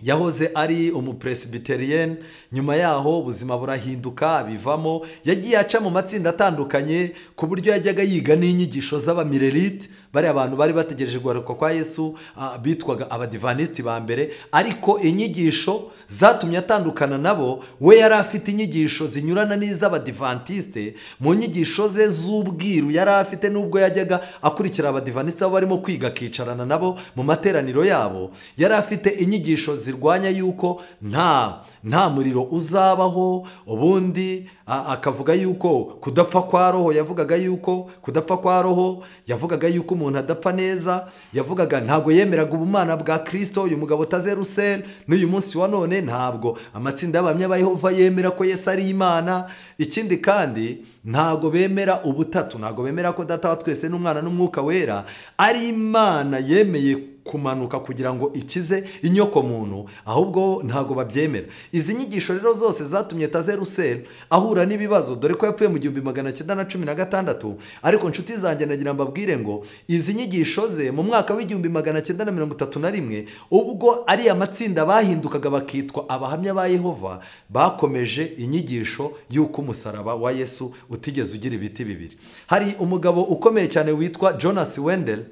yahoze ari umupresbyterian. Nyuma yaho ubuzima burahinduka bivamo, yagiye aca mu matsinda atandukanye ku buryo yajyaga yiga n'inyigisho z'abamirerite, bari abantu bari bategereje guharuka kwa Yesu, bitwaga abadivanisiti ba mbere. Ariko inyigisho zatumye atandukana nabo, we yari afite inyigisho zinyurana n'iz'abadivantiste. Mu nyigisho ze z'ubwiru yari afite, nubwo yajyaga akurikira abadivanisiti abo barimo kwiga akicarana nabo mu materaniro yabo, yari afite inyigisho zirwanya yuko nta muriro uzabaho. Ubundi akavuga yuko kudapfa kwa roho, yavugaga yuko kudapfa kwa roho, yavugaga yuko umuntu adapfa neza, yavugaga ntabwo yemeraga ubumana bwa Kristo. Uyu mugabo Taze Russell n'uyu munsi wa none ntabwo amatsinda y'abahamya ba Yehova yemera ko Yesu ari Imana. Ikindi kandi ntabwo bemera ubutatu, ntabwo bemera ko Data wa twese n'Umwana n'Umwuka Wera ari Imana yemeye kumanuka kugira ngo ikize inyoko muntu, ahubwo ntabwo babyemera. Izi nyigisho rero zose zatumye Taze Russell ahura n'ibibazo, dore ko yapfuye mu 1916. Ariko nshuti zanjye nagira mbabwire ngo izi nyigisho ze mu mwaka wa 1931, ubwo ari amatsinda bahindukaga bakitwa abahamya ba Yehova, bakomeje inyigisho y'uko umusaraba wa Yesu utigeze ugira ibiti bibiri. Hari umugabo ukomeye cyane witwa Jonas Wendell.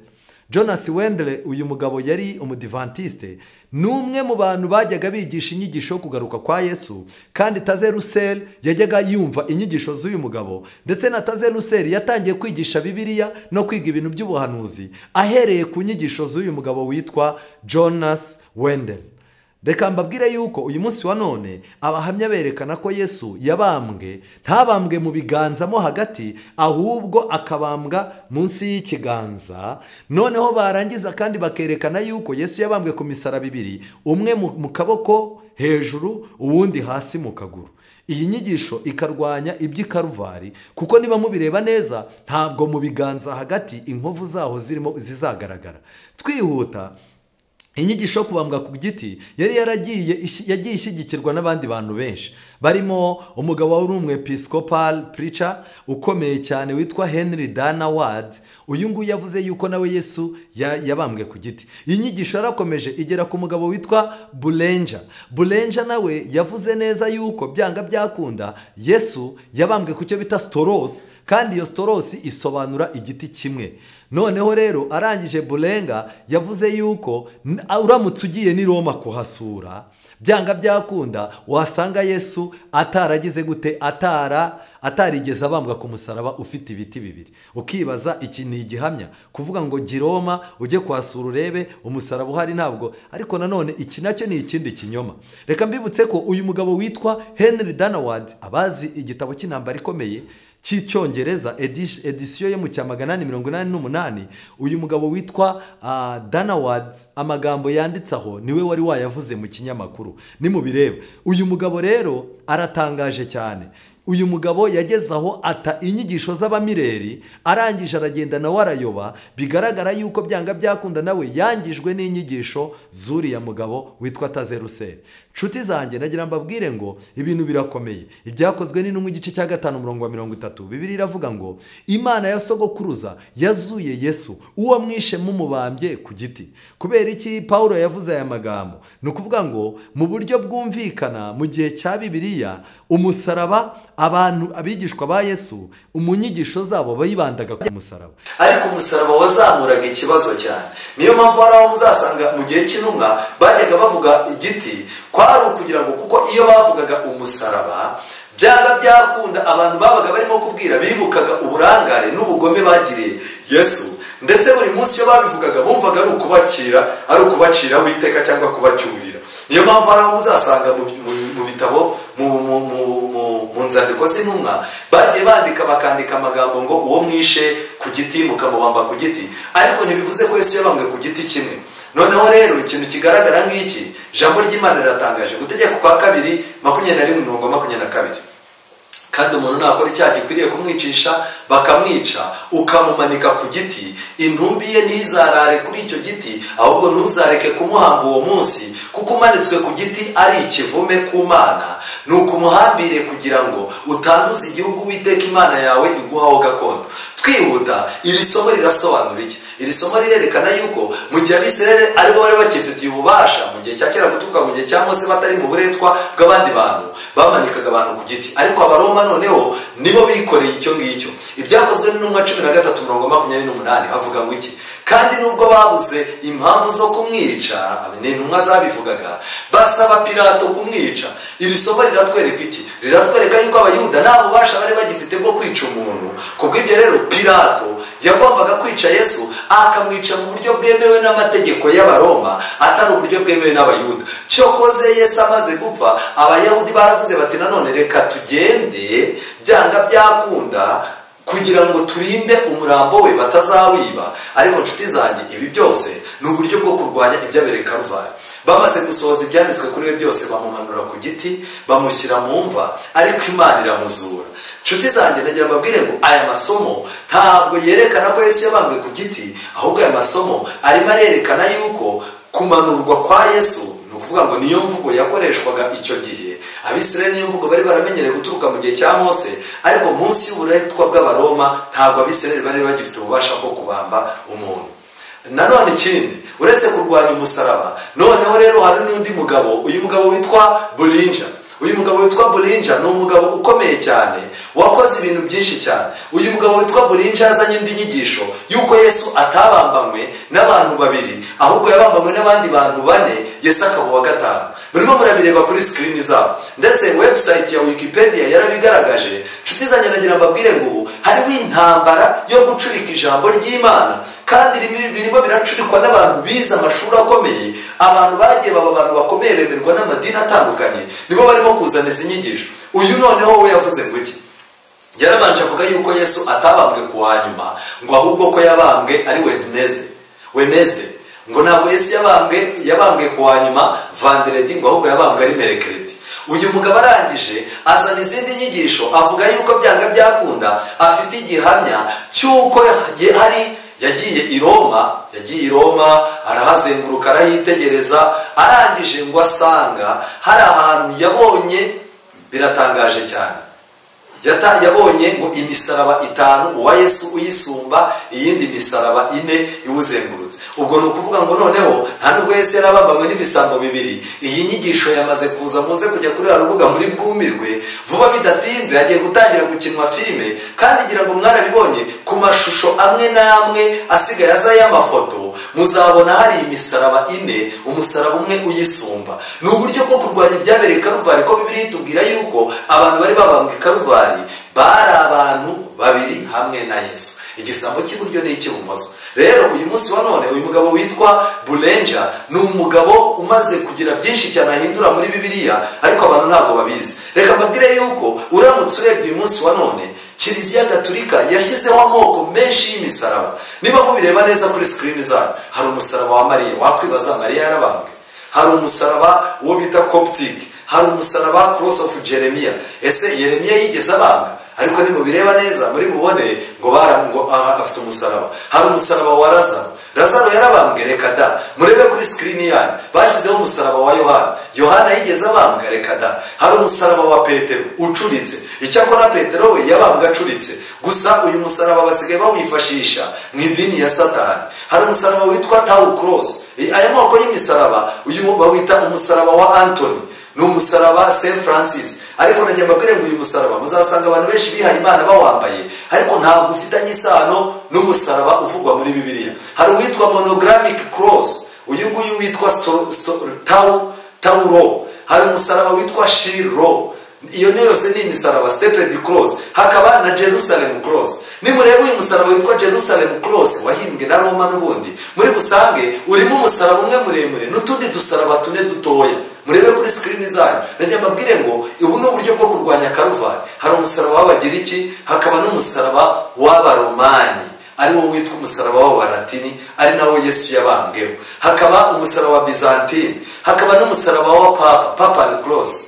Jonas Wendell, uyu mugabo yari umudivantiste, ni umwe mu bantu bajyaga bigisha inyigisho yo kugaruka kwa Yesu, kandi Taze Russell yajyaga yumva inyigisho z'uyu mugabo. Ndetse na Taze Russell yatangiye kwigisha Bibiliya no kwiga ibintu by'ubuhanuzi ahereye ku nyigisho z'uyu mugabo witwa Jonas Wendell. Reka mbabwire yuko uyu munsi wa none abahamya berekana ko Yesu yabambwe, ntabambwe mu biganza mo hagati, ahubwo akabambwa munsi y'ikiganza. Noneho barangiza kandi bakerekana yuko Yesu yabambwe ku misaraba ibiri, umwe mu kaboko hejuru, uwundi hasi mu kaguru. Iyi nyigisho ikarwanya iby'Ikaruvari, kuko niba mubireba neza ntabwo mu biganza hagati inkovu zaho zirimo zizagaragara. Twihuta, inyigisho yo kubambwa ku giti yari yaragiye yagiye ishyigikirwa n'abandi bantu benshi, barimo umugabo wari umwepiscopal preacher ukomeye cyane witwa Henry Dana Ward. Uyu nguyu yavuze yuko nawe Yesu yabambwe ku giti. Iyi nyigisho yarakomeje igera ku mugabo witwa Bulenja. Bulenja nawe yavuze neza yuko byanga byakunda Yesu yabambwe ku cyo bita storos, kandi iyo storos isobanura igiti kimwe. Noneho rero arangije Bulenga yavuze yuko uramutse ugiye ni Roma kuhasura, byanga byakunda wasanga Yesu ataragize gute, atarigeze abambwa ku musaraba ufite ibiti bibiri. Ukibaza iki ni igihamya kuvuga ngo Giroma ujye kwasura urebe umusaraba uhari, ntabwo. Ariko nanone iki nacyo ni ikindi kinyoma. Reka mbibutse ko uyu mugabo witwa Henry Danaward, abazi igitabo cy'intambara ikomeye cy'icyongereza edisiyo yo mu cya 888, uyu mugabo witwa Danaward amagambo yanditse aho niwe wari wayavuze mu kinyamakuru nimubireba. Uyu mugabo rero aratangaje cyane. Uyu mugabo yageze aho ata inyigisho z'abamireri, arangije aragenda nawe arayoba. Bigaragara yuko byanga byakunda nawe yangijwe n'inyigisho z'uriya mugabo witwa Tazeruseri. Nshuti zanjye, nagira mbabwire ngo ibintu birakomeye. Ibyakozwe n'intumwa igice cya 5 umurongo wa 30, Bibiliya iravuga ngo Imana ya sogokuruza yazuye Yesu uwo mwishe mumubambye ku giti. Kubera iki Paulo yavuze aya magambo? Ni ukuvuga ngo mu buryo bwumvikana mu gihe cya Bibiliya umusaraba, abantu abigishwa ba Yesu umunyigisho zabo bayibandaga ku musaraba, ariko umusaraba wazamuraga ikibazo cyane. Niyo mpamvu hari aho muzasanga mu gihe cy'intumwa bajyaga bavuga igiti, kwari ukugira ngo kuko iyo bavugaga umusaraba byanga byakunda abantu babaga barimo kubwira bibukaga uburangare n'ubugome bagiriye Yesu, ndetse buri munsi iyo babivugaga bumvaga ari ukubakira, ari ukubacira witeka cyangwa kubacyurira. Niyo mpamvu hari aho muzasanga mu bitabo mu nzandiko z'intumwa bagiye bandika bakandika amagambo ngo uwo mwishe ku giti mukamubamba ku giti, ariko ntibivuze ko Yesu yabambwe ku giti kimwe. Noneho rero ikintu kigaragara ngiki, ijambo ry'Imana riratangaje. Gutegeka kwa kabiri 21 umurongo 22, kandi umuntu nakora icyaha gikwiriye kumwicisha bakamwica, ukamumanika ku giti, intumbi ye ntizarare kuri icyo giti, ahubwo ntuzareke kumuhamba uwo munsi, kuko umanitswe ku giti ari ikivume ku Mana. Nuko umuhambire kugira ngo utanduza igihugu Uwiteka Imana yawe iguhaho gakondo. Twihuta, iri somo rirasobanura iki? Iri somo rirerekana yuko mu gihe Abisirayeli aribo bari bakifitiye ububasha mu gihe cya kera guturuka mu gihe cya Mose batari mu buretwa bw'abandi bantu, bamanikaga abantu ku giti, ariko Abaroma noneho nibo bikoreye icyo ngicyo. Ibyakozwe n'intumwa 13 umurongo 28 havuga ngo iki? Kandi nubwo babuze impamvu zo kumwica, intumwa zabivugaga, basaba Pilato kumwica. Iri somo riratwereka iki? Riratwereka yuko Abayuda nta bubasha bari bagifite bwo kwica umuntu. Kubw'ibyo rero Pilato yagombaga kwica Yesu, akamwica mu buryo bwemewe n'amategeko y'Abaroma, atari uburyo bwemewe n'Abayuda. Cyokoze Yesu amaze gupfa, Abayahudi baravuze bati nanone reka tugende byanga byakunda kugira ngo turinde umurambo we batazawiba. Ariko nshuti zanjye, ibi byose ni uburyo bwo kurwanya ibyabereye Karuvari. Bamaze gusohoza ibyanditswe kuri we byose, bamumanura ku giti, bamushyira mu mva, ariko Imana iramuzura. Nshuti zanjye, nagira mbabwire ngo aya masomo ntabwo yerekana ko Yesu yabambwe ku giti, ahubwo aya masomo arimo arerekana yuko kumanurwa kwa Yesu, ni ukuvuga ngo niyo mvugo yakoreshwaga icyo gihe. Abisirayeli niyo mvugo bari baramenyereye guturuka mu gihe cya Mose, ariko munsi y'uburetwa bw'Abaroma ntabwo Abisirayeli bari bagifite ububasha bwo kubamba umuntu. Nanone ikindi, uretse kurwanya umusaraba, noneho rero hari n'undi mugabo, uyu mugabo witwa Bulinja. Uyu mugabo witwa Bulinja ni umugabo ukomeye cyane, wakoze ibintu byinshi cyane. Uyu mugabo witwa Bulinja yazanye indi nyigisho yuko Yesu atabambanywe n'abantu babiri, ahubwo yabambanywe n'abandi bantu bane, Yesu akaba uwa gatanu. Murimo murabireba kuri screen zabo, ndetse website ya Wikipedia yarabigaragaje. Nshuti zanjye, nagira mbabwire ngo ubu hariho intambara yo gucurika ijambo ry'Imana, kandi birimo biracurikwa n'abantu bize amashuri akomeye, abantu bagiye baba abantu bakomeye bemerwa n'amadini atandukanye, nibo barimo kuzana izi nyigisho. Uyu noneho we yavuze ngo iki? Yarabanje avuga yuko Yesu atabambwe ku wa nyuma, ngo ahubwo ko yabambwe ari Wednesday. Ngo ntabwo Yesu yabambwe ku wa nyuma vendredi, ngo ahubwo yabambwe ari mercredi. Uyu mugabo arangije azana izindi nyigisho, avuga yuko byanga byakunda afite igihamya cy'uko hari yagiye i Roma, arahazenguruka, arahitegereza, arangije ngo asanga hari ahantu yabonye, biratangaje cyane, yabonye ngo imisaraba 5, uwa Yesu uyisumba, iyindi misaraba 4 iwuzengurutse. Ubwo ni ukuvuga ngo noneho nta nubwo Yesu yarabambanywe n'ibisambo 2, iyi nyigisho yamaze kuza. Muze kujya kuri rubuga muri bwumirwe vuba bidatinze, hagiye gutangira gukinwa filime, kandi ngira ngo mwarabibonye ku mashusho amwe n'amwe asigaye aza y'amafoto, muzabona hari imisaraba 4, umusaraba umwe uyisumba. Ni uburyo bwo kurwanya ibyabereye Karuvari, ko Bibiliya itubwira yuko abantu bari babambwe Karuvari bari abantu 2 hamwe na Yesu, igisambo cy'iburyo n'icy'ibumoso. Rero uyu munsi wa none uyu mugabo witwa Bulenja ni umugabo umaze kugira byinshi cyane ahindura muri Bibiliya, ariko abantu ntabwo babizi. Reka mbabwire yuko uramutse urebye uyu munsi wa none, Kiliziya Gatulika yashyizeho amoko menshi y'imisaraba. Niba mubireba neza kuri screen zanyu, hari umusaraba wa Mariya, wakwibaza Mariya yarabambwe. Hari umusaraba uwo bita Coptic, hari umusaraba Cross of Jeremiah. Ese Yeremiya yigeze abambwa? Ariko nimubireba neza muri bubone ngo ngo afite umusaraba. Hari umusaraba wa Lazaro, Lazaro yarabambwe? Reka da. Murebe kuri screen yanyu, bashyizeho umusaraba wa Yohana, Yohana yigeze abambwa? Reka da. Hari umusaraba wa Petero ucuritse, icyakora Petero we yabambwe acuritse. Gusa uyu musaraba basigaye bawifashisha mu idini ya Satani. Hari umusaraba witwa Tau Cross. Aya moko y'imisaraba uyu bawita umusaraba wa Anthony, ni umusaraba Saint Francis. Ariko najya mbabwire ngo uyu musaraba muzasanga abantu benshi bihaye Imana bawambaye, ariko ntabwo ufitanye isano n'umusaraba uvugwa muri Bibiliya. Hari uwitwa Monogramic Cross, uyu nguyu witwa Tauro. Hari umusaraba witwa Shiro. Iyo ni yose ni imisaraba, Stepped Cross. Hakaba na Jerusalem Cross. Nimureba uyu musaraba witwa Jerusalem Cross wahimbwe na Roma n'ubundi, muri busange urimo umusaraba umwe muremure n'utundi dusaraba 4 dutoya. Murebe kuri screen zanyu, najya mbabwire ngo ubu ni uburyo bwo kurwanya Karuvari. Hari umusaraba w'Abagiriki, hakaba n'umusaraba w'Abaromani, ari wo witwa umusaraba w'Abalatini, ari nawo Yesu yabambweho. Hakaba umusaraba wa Byzantine, hakaba n'umusaraba wa Papa, Papal Cross,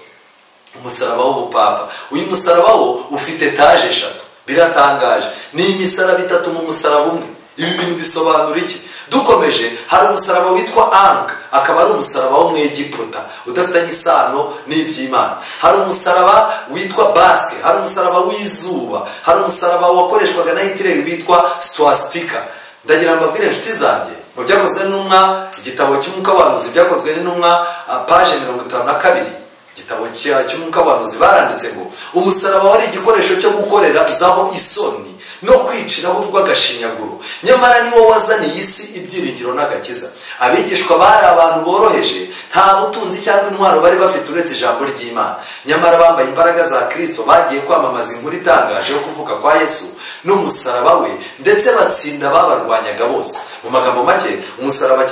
umusaraba w'ubupapa. Uyu musaraba wo ufite etaje 3, biratangaje, ni imisaraba 3 mu musaraba umwe. Ibi bintu bisobanura iki? Dukomeje, hari umusaraba witwa Ankh, akaba ari umusaraba wo mu Egiputa udafitanye isano n'iby'Imana. Hari umusaraba witwa Basque, hari umusaraba w'izuba, hari umusaraba wakoreshwaga na Hitler witwa Swastika. Ndagira mbabwire inshuti zanjye, mu byakozwe n'intumwa, igitabo cy'umwuka w'abahanuzi byakozwe n'intumwa, page 52, igitabo cy'umwuka w'abahanuzi baranditse ngo umusaraba wari igikoresho cyo gukorera zaho isoni no kwiciraho urw'agashinyaguro, nyamara niwo wazaniye isi ibyiringiro n'agakiza. Abigishwa bari abantu boroheje, nta butunzi cyangwa intwaro bari bafite uretse ijambo ry'Imana. Nyamara bambaye imbaraga za Kristo, bagiye kwamamaza inkuru itangaje yo kuvuka kwa Yesu n'umusaraba we, ndetse batsinda babarwanyaga bose. Mu magambo make, umusaraba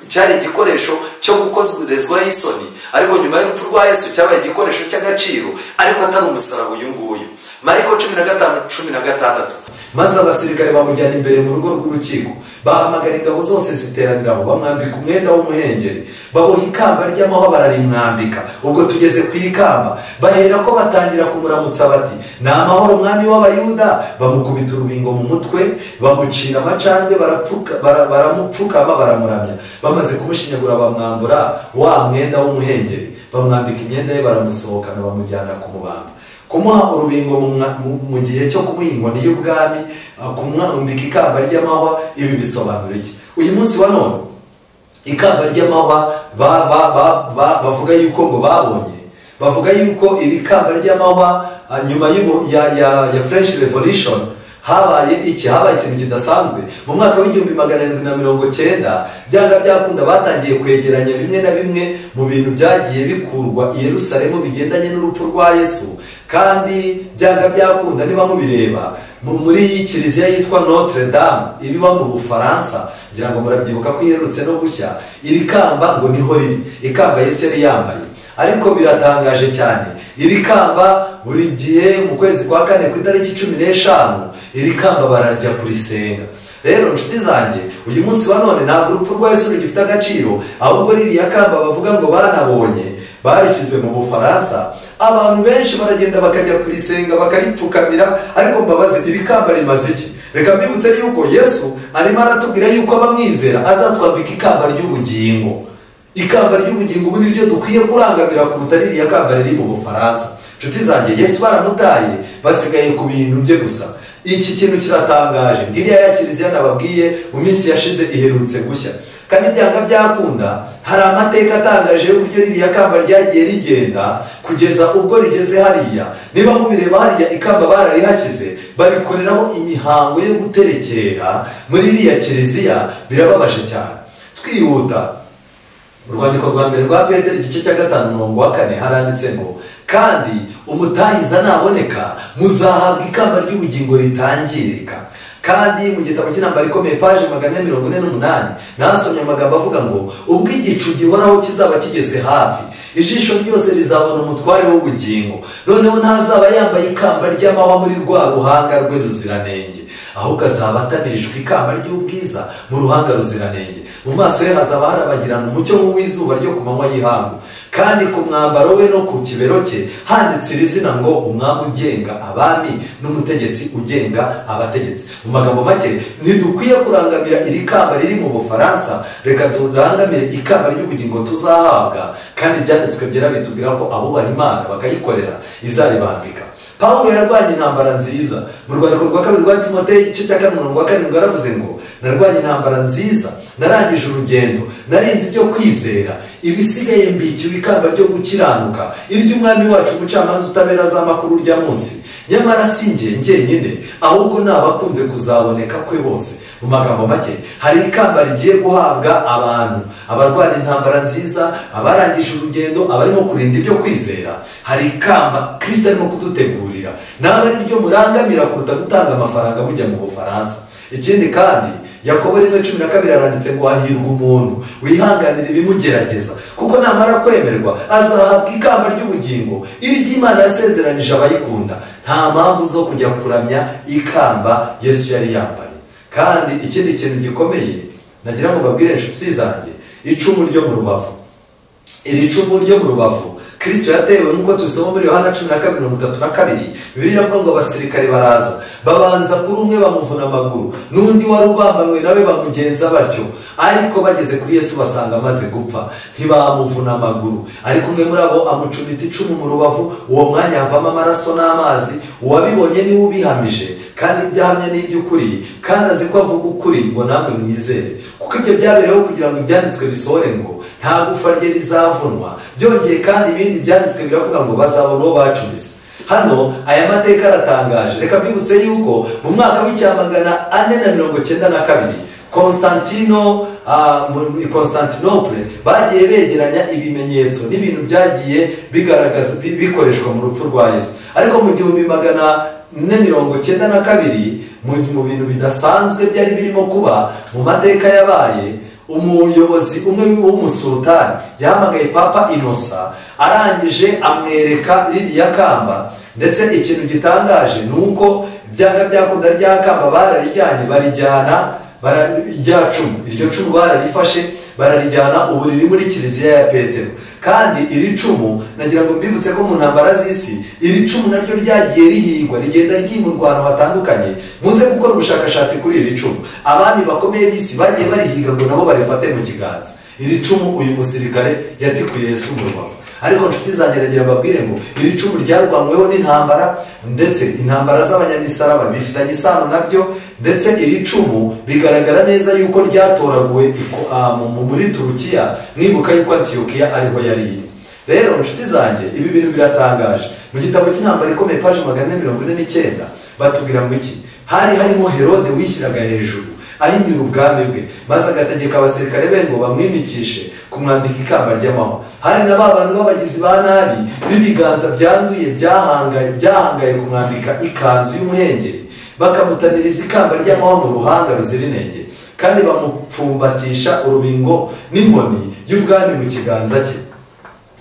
cyari igikoresho cyo gukozerezwa isoni, ariko nyuma y'urupfu rwa Yesu cyabaye igikoresho cy'agaciro, ariko atari umusaraba uyu nguyu. Mariko 15:16. Maze abasirikare bamujyana imbere mu rugo rw'urukiko, bahamagara ingabo zose ziteraniraho, bamwambika umwenda w'umuhengeri, baboha ikamba ry'amahwa bararimwambika. Ubwo tugeze ku ikamba, bahera ko batangira kumuramutsa bati: ni amahoro mwami w'Abayuda. Bamukubita urubingo mu mutwe, bamucira amacandwe, baramupfukama, baramuramya. Bamaze kumushinyagura bamwambura wa mwenda w'umuhengeri, bamwambika imyenda ye, baramusohokana, bamujyana kumubamba. Kumuha urubingo mu gihe cyo kumuha inkoni y'ubwami, kumwambika ikamba ry'amahwa, ibi bisobanura iki? Uyu munsi wa none ikamba ry'amahwa bavuga yuko ngo babonye, bavuga yuko iri kamba ry'amahwa nyuma ya French Revolution habaye iki? Habaye ikintu kidasanzwe. Mu mwaka w'1790 byanga byakunda batangiye kwegeranya bimwe na bimwe mu bintu byagiye bikurwa i Yerusalemu bigendanye n'urupfu rwa Yesu, kandi byanga byakunda niba mubireba muri iyi kiliziya yitwa Notre Dame ibiba mu Bufaransa, ngira ngo murabyibuka ko iherutse no gushya, iri kamba ngo niho riri, ikamba Yesu yari yambaye. Ariko biratangaje cyane, iri kamba buri gihe mu kwezi kwa kane ku itariki 15 iri kamba barajya kurisenga. Rero nshuti zanjye, uyu munsi wa none ntabwo urupfu rwa Yesu rugifite agaciro, ahubwo ririya kamba bavuga ngo banabonye Barishyize mu Bufaransa, abantu benshi baragenda bakajya kurisenga bakaripfukamira. Ariko mbabaze, iri kamba rimaze iki? Reka mbibutse yuko Yesu arimo aratubwira yuko abamwizera azatwambika ikamba ry'ubugingo. Ikamba ry'ubugingo ubu niryo dukwiye kurangamira kuruta ririya kamba riri mu Bufaransa. Inshuti zanjye, Yesu baramutaye, basigaye ku bintu bye gusa. Iki kintu kiratangaje. Ngiriya ya kiliziya nababwiye mu minsi yashize iherutse gushya, kandi byanga byakunda hari amateka atangaje y'uburyo ririya kamba ryagiye rigenda kugeza ubwo rigeze hariya. Niba mubireba hariya, ikamba bararihashyize, barikoreraho imihango yo guterekera muri iriya kiliziya. Birababaje cyane. Twihuta, mu rwandiko rwa mbere rwa Petero igice cya 5 umurongo wa 4 haranditse ngo: kandi umutahiza naboneka muzahabwa ikamba ry'ubugingo ritangirika. Kandi mu gitabo cy'intambara ikomeye paje 448 nasomye amagambo avuga ngo: ubwo igicu gihoraho kizaba kigeze hafi, ijisho ryose rizabona umutware w'ubugingo. Noneho ntazaba yambaye ikamba ry'amahwa muri rwa ruhanga rwe ruziranenge, ahubwo azaba atamirijwe ikamba ry'ubwiza mu ruhanga ruziranenge. Mu maso ye hazaba harabagirana umucyo nk'uw'izuba ryo ku manywa y'ihangu, kandi ku mwambaro we no ku kibero cye handitse iri zina ngo: umwami ugenga abami n'umutegetsi ugenga abategetsi. Mu magambo make, ntidukwiye kurangamira iri kamba riri mu Bufaransa, reka turangamire ikamba ry'ubugingo tuzahabwa. Kandi ibyanditswe byera bitubwira ko abubaha Imana bakayikorera izaribambika. Pawulo yarwanye intambara nziza. Mu rwandiko rwa kabiri rwa Timoteyo igice cya 4 umurongo wa 7 yaravuze ngo: narwanye intambara nziza, narangije urugendo, narinze ibyo kwizera, ibisigaye mbikiwe ikamba ryo gukiranuka, iry'umwami wacu umucamanza utabera z'amakuru rya munsi. Nyamara si njye njyenyine, ahubwo n'abakunze kuzaboneka kwe bose. Mu magambo make, hari ikamba rigiye guhabwa abantu, abarwana intambara nziza, abarangije urugendo, abarimo kurinda ibyo kwizera. Hari ikamba Kristo arimo kudutegurira, nawe ari ryo murangamira kuruta gutanga amafaranga mujya mu Bufaransa. Ikindi kandi, Yakobo 1:12 aranditse ngo: hahirwa umuntu wihanganira ibimugerageza, kuko namara kwemerwa azahabwa ikamba ry'ubugingo iry'Imana yasezeranije abayikunda. Nta mpamvu zo kujya kuramya ikamba Yesu yari yambaye. Kandi ikindi kintu gikomeye nagira ngo mbabwire inshuti zanjye, icumu ryo mu rubavu. Iri cumu ryo mu rubavu Kristo yatewe nk'uko tubisoma muri Yohana 12:32. Bibiliya iravuga ngo abasirikare baraza babanza kuri umwe bamuvuna amaguru, n'undi wari ubambanywe nawe bamugenza batyo. Ariko bageze kuri Yesu basanga amaze gupfa, ntibamuvuna amaguru. Ariko umwe muri abo amucumita icumu mu rubavu, uwo mwanya havamo amaraso n'amazi. Uwabibonye niwe ubihamije, kandi ibyahamya ni iby'ukuri, kandi azi ko avuga ukuri ngo namwe mwizere. Kuko ibyo byabereyeho kugira ngo ibyanditswe bisohore ngo: nta gufa rye rizavunwa. Byongeye kandi ibindi byanditswe biravuga ngo: bazabona uwo bacumise. Hano aya mateka aratangaje. Reka mbibutse yuko mu mwaka w'1492 Constantinople bagiye begeranya ibimenyetso n'ibintu byagiye bigaragaza bikoreshwa mu rupfu rwa Yesu. Ariko mu 1492 mu bintu bidasanzwe byari birimo kuba mu mateka yabaye, umuyobozi umwe w'umusultani yahamagaye Papa Inosa, arangije amwereka ririya kamba. Ndetse ikintu gitangaje nuko byanga byakunda rya kamba bararijyanye, barijyana rya cumu. Iryo cumu bararifashe bararijyana, ubu riri muri kiliziya ya Petero. Kandi iri cumu nagira ngo mbibutse ko mu ntambara z'isi iri cumu naryo ryagiye rihigwa, rigenda ryimurwa ahantu hatandukanye. Muze gukora ubushakashatsi kuri iri cumu. Abami bakomeye b'isi bagiye barihiga ngo nabo barifate mu kiganza. Iri cumu uyu musirikare yatikuye Yesu mu rubavu. Ariko nshuti zanjye nagira mbabwire ngo iri cumu ryarwanyweho n'intambara, ndetse intambara z'abanyamisaraba bifitanye isano nabyo. Ndetse iri cumu bigaragara neza yuko ryatoraguwe muri Turukiya, mwibuka yuko Antiyokiya ariho yari iri. Rero nshuti zanjye, ibi bintu biratangaje. Mu gitabo cy'intambara ikomeye paje 449 batubwira ngo iki: hari harimo Herode wishyiraga hejuru ahinyura ubwami bwe, maze agategeka abasirikare be ngo bamwimikishe kumwambika ikamba ry'amahwa. Hari na ba bantu b'abagizi ba nabi b'ibiganza byanduye byahangaye kumwambika ikanzu y'umuhengeri, bakamutamiriza ikamba ry'amahwa mu ruhanga ruzira inenge, kandi bamupfumbatisha urubingo n'inkoni y'ubwami mu kiganza cye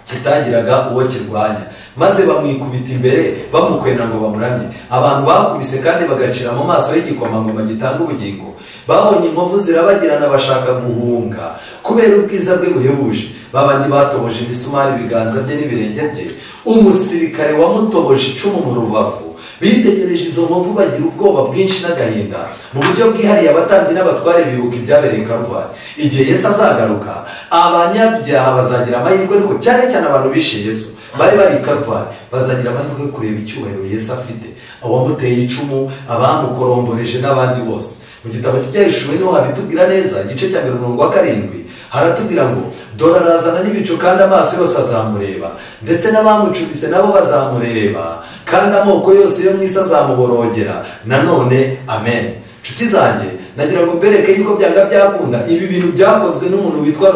kitagiraga uwo kirwanya, maze bamwikubita imbere bamukwena ngo bamuramye. Abantu bakubise kandi bagacira mu maso y'igikomangoma gitanga ubugingo, babonye inkovu zirabagirana bashaka guhunga kubera ubwiza bwe buhebuje. Babandi batoboje imisumari ibiganza bye n'ibirenge bye, umusirikare wamutoboje icumu mu rubavu, bitegereje izo nkovu bagira ubwoba bwinshi n'agahinda. Mu buryo bwihariye abatambyi n'abatware bibuka ibyabereye Karuvari. Igihe Yesu azagaruka, abanyabyaha bazagira amahirwe, ariko cyane cyane abantu bishe Yesu bari bari i Karuvari bazagira amahirwe yo kureba icyubahiro Yesu afite, uwamuteye icumu, abamukoromboreje n'abandi bose. Mu gitabo cy'Ibyahishuwe niho habitubwira neza, igice cya 7 haratubwira ngo dore arazana n'ibicu kandi amaso yose azamureba, ndetse n'abamucubise nabo bazamureba, kandi amoko yose yo mu isi azamuborogera. Nanone amen. Nshuti zanjye, nagira ngo mbereke yuko byanga byakunda ibi bintu byakozwe n'umuntu witwa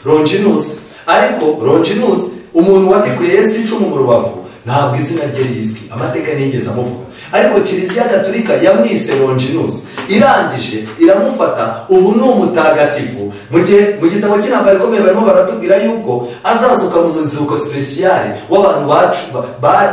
Longinus. Ariko Longinus, umuntu watikuye Yesu icumu mu rubavu, ntabwo izina rye rizwi, amateka ntiyigeze amuvuga. Ariko Kiliziya Gatolika yamwise Longinus, irangije iramufata, ubu ni umutagatifu. Mu gihe mu gitabo cy'intambara ikomeye barimo baratubwira yuko azazuka mu muzuko spécial w'abantu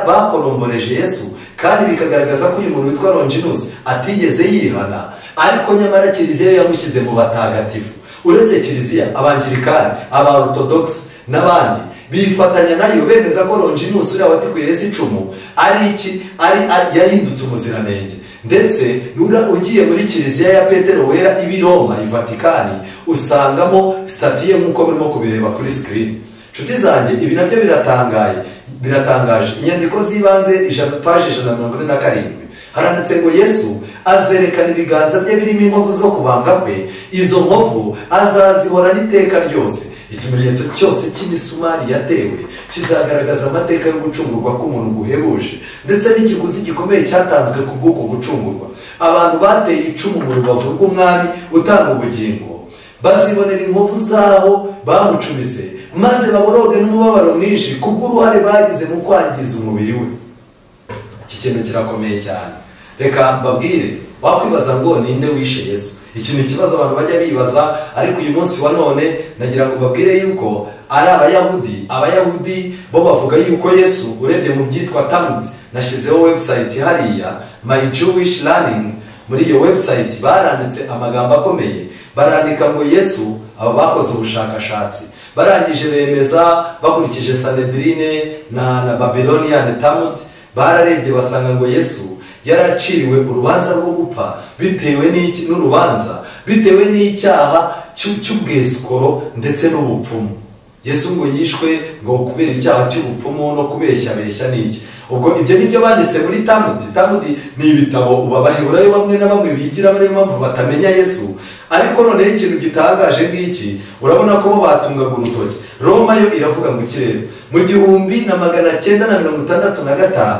bakoromboreje Yesu, kandi bikagaragaza ko uyu muntu witwa Longinus atigeze yihana, ariko nyamara Kiliziya yamushyize mu batagatifu. Uretse Kiliziya, Abangilikani, aba Orthodox n'abandi bifatanya nayo bemeza ko Longinus uriya watikuye Yesu icumu ari iki, ari yahindutse umuziranenge. Ndetse nura ugiye muri Kiliziya ya Petero Wera ibi Roma i Vatikani, usangamo statue nk'uko murimo kubireba kuri screen. Nshuti zanjye, ibi nabyo biratangaye, biratangaje. Inyandiko z'ibanze page 147 haranditse ngo Yesu azerekana ibiganza bye birimo inkovu zo kubambwa kwe, izo nkovu azazihora n'iteka ryose. Ikimenyetso cyose cy'imisumari yatewe kizagaragaza amateka yo gucungurwa k'umuntu guhebuje, ndetse n'ikiguzi gikomeye cyatanzwe ku bw'uko gucungurwa. Abantu bateye icumu mu rubavu rw'umwami utanga ubugingo bazibonera inkovu zaho bamucumise, maze baboroge n'umubabaro mwinshi kubw'uruhare bagize mu kwangiza umubiri we. Iki kintu kirakomeye cyane. Reka mbabwire, wakwibaza ngo ninde wishe Yesu? Iki ni ikibazo abantu bajya bibaza, ariko uyu munsi wa none nagira ngo mbabwire yuko ari Abayahudi. Abayahudi bo bavuga yuko Yesu, urebye mu byitwa Talmud, nashizeho website hariya My Jewish Learning, muri iyo website baranditse amagambo akomeye, barandika ngo Yesu, aba bakoze ubushakashatsi barangije bemeza bakurikije Sanhedrine na Babylonian Talmud, bararebye basanga ngo Yesu yaraciriwe urubanza rwo gupfa bitewe n'iki, n'urubanza bitewe n'icyaha cy'ubwesikoro ndetse n'ubupfumu. Yesu ngo yishwe ngo kubera icyaha cy'ubupfumu no kubeshyabeshya n'iki. Ubwo ibyo nibyo banditse muri Talmud. Talmud ni ibitabo ubu Abaheburayo bamwe na bamwe bigira, ariyo mpamvu batamenya Yesu. Ariko noneho ikintu gitangaje ngiki, urabona ko bo batungaga urutoki. Roma yo iravuga ngo ikirere mu 1965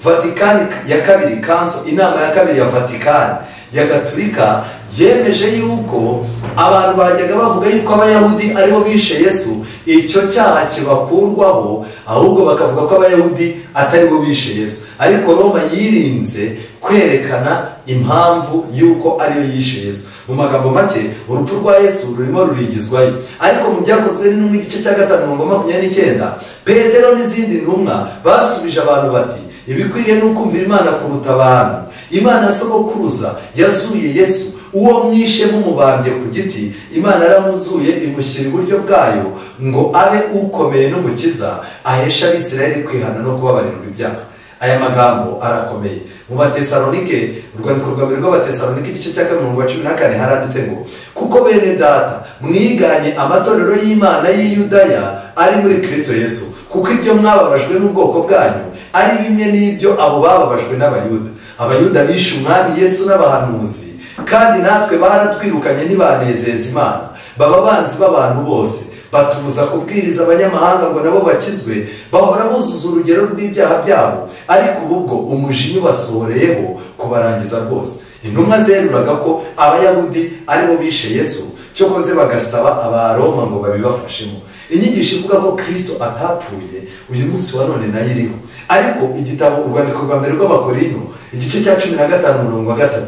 Vatikani ya kabiri Council, inama ya kabiri ya Vatikani ya Gatolika yemeje yuko abantu bajyaga bavuga yuko Abayahudi aribo bishe Yesu, icyo cyaha kibakurwaho, ahubwo bakavuga ko Abayahudi atari bo bishe Yesu. Ariko Roma yirinze kwerekana impamvu yuko ariyo yishe Yesu. Mu magambo make, urupfu rwa Yesu rurimo rurigizwayo. Ariko mu byakozwe n'intumwa igice cya 5:29, Petero n'izindi ntumwa basubije abantu bati ibikwiriye ni ukumvira Imana kuruta abantu. Imana sogokuruza yazuye Yesu, uwo mwishe mumubambye ku giti, Imana yaramuzuye imushyira iburyo bwayo ngo abe ukomeye n'umukiza, ahesha Abisirayeli kwihana no kubabarirwa ibyaha. Aya magambo arakomeye. Mu Batesalonike, urwandiko rwa mbere rw'Abatesalonike igice cya 2:14 haranditse ngo kuko bene data mwiganye amatorero y'Imana y'i Yudaya ari muri Kristo Yesu, kuko ibyo mwababajwe n'ubwoko bwanyu ari bimwe n'ibyo abo bababajwe n'Abayuda. Abayuda bishe umwami Yesu n'abahanuzi, kandi natwe baratwirukanye ntibanezeza Imana, baba banzi b'abantu bose, batubuza kubwiriza abanyamahanga ngo nabo bakizwe, bahora buzuza urugero rw'ibyaha byabo, ariko ubwo umujinya ubasohoreyeho kubarangiza rwose. Intumwa zeruraga ko Abayahudi aribo bishe Yesu, cyokoze bagasaba Abaroma ngo babibafashemo. Inyigisho ivuga ko Kristo atapfuye uyu munsi wa none nayo iriho. Ariko igitabo urwandiko rwa mbere rw'Abakorinto igice cya 15:3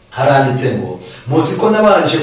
haranditse ngo muzi ko nabanje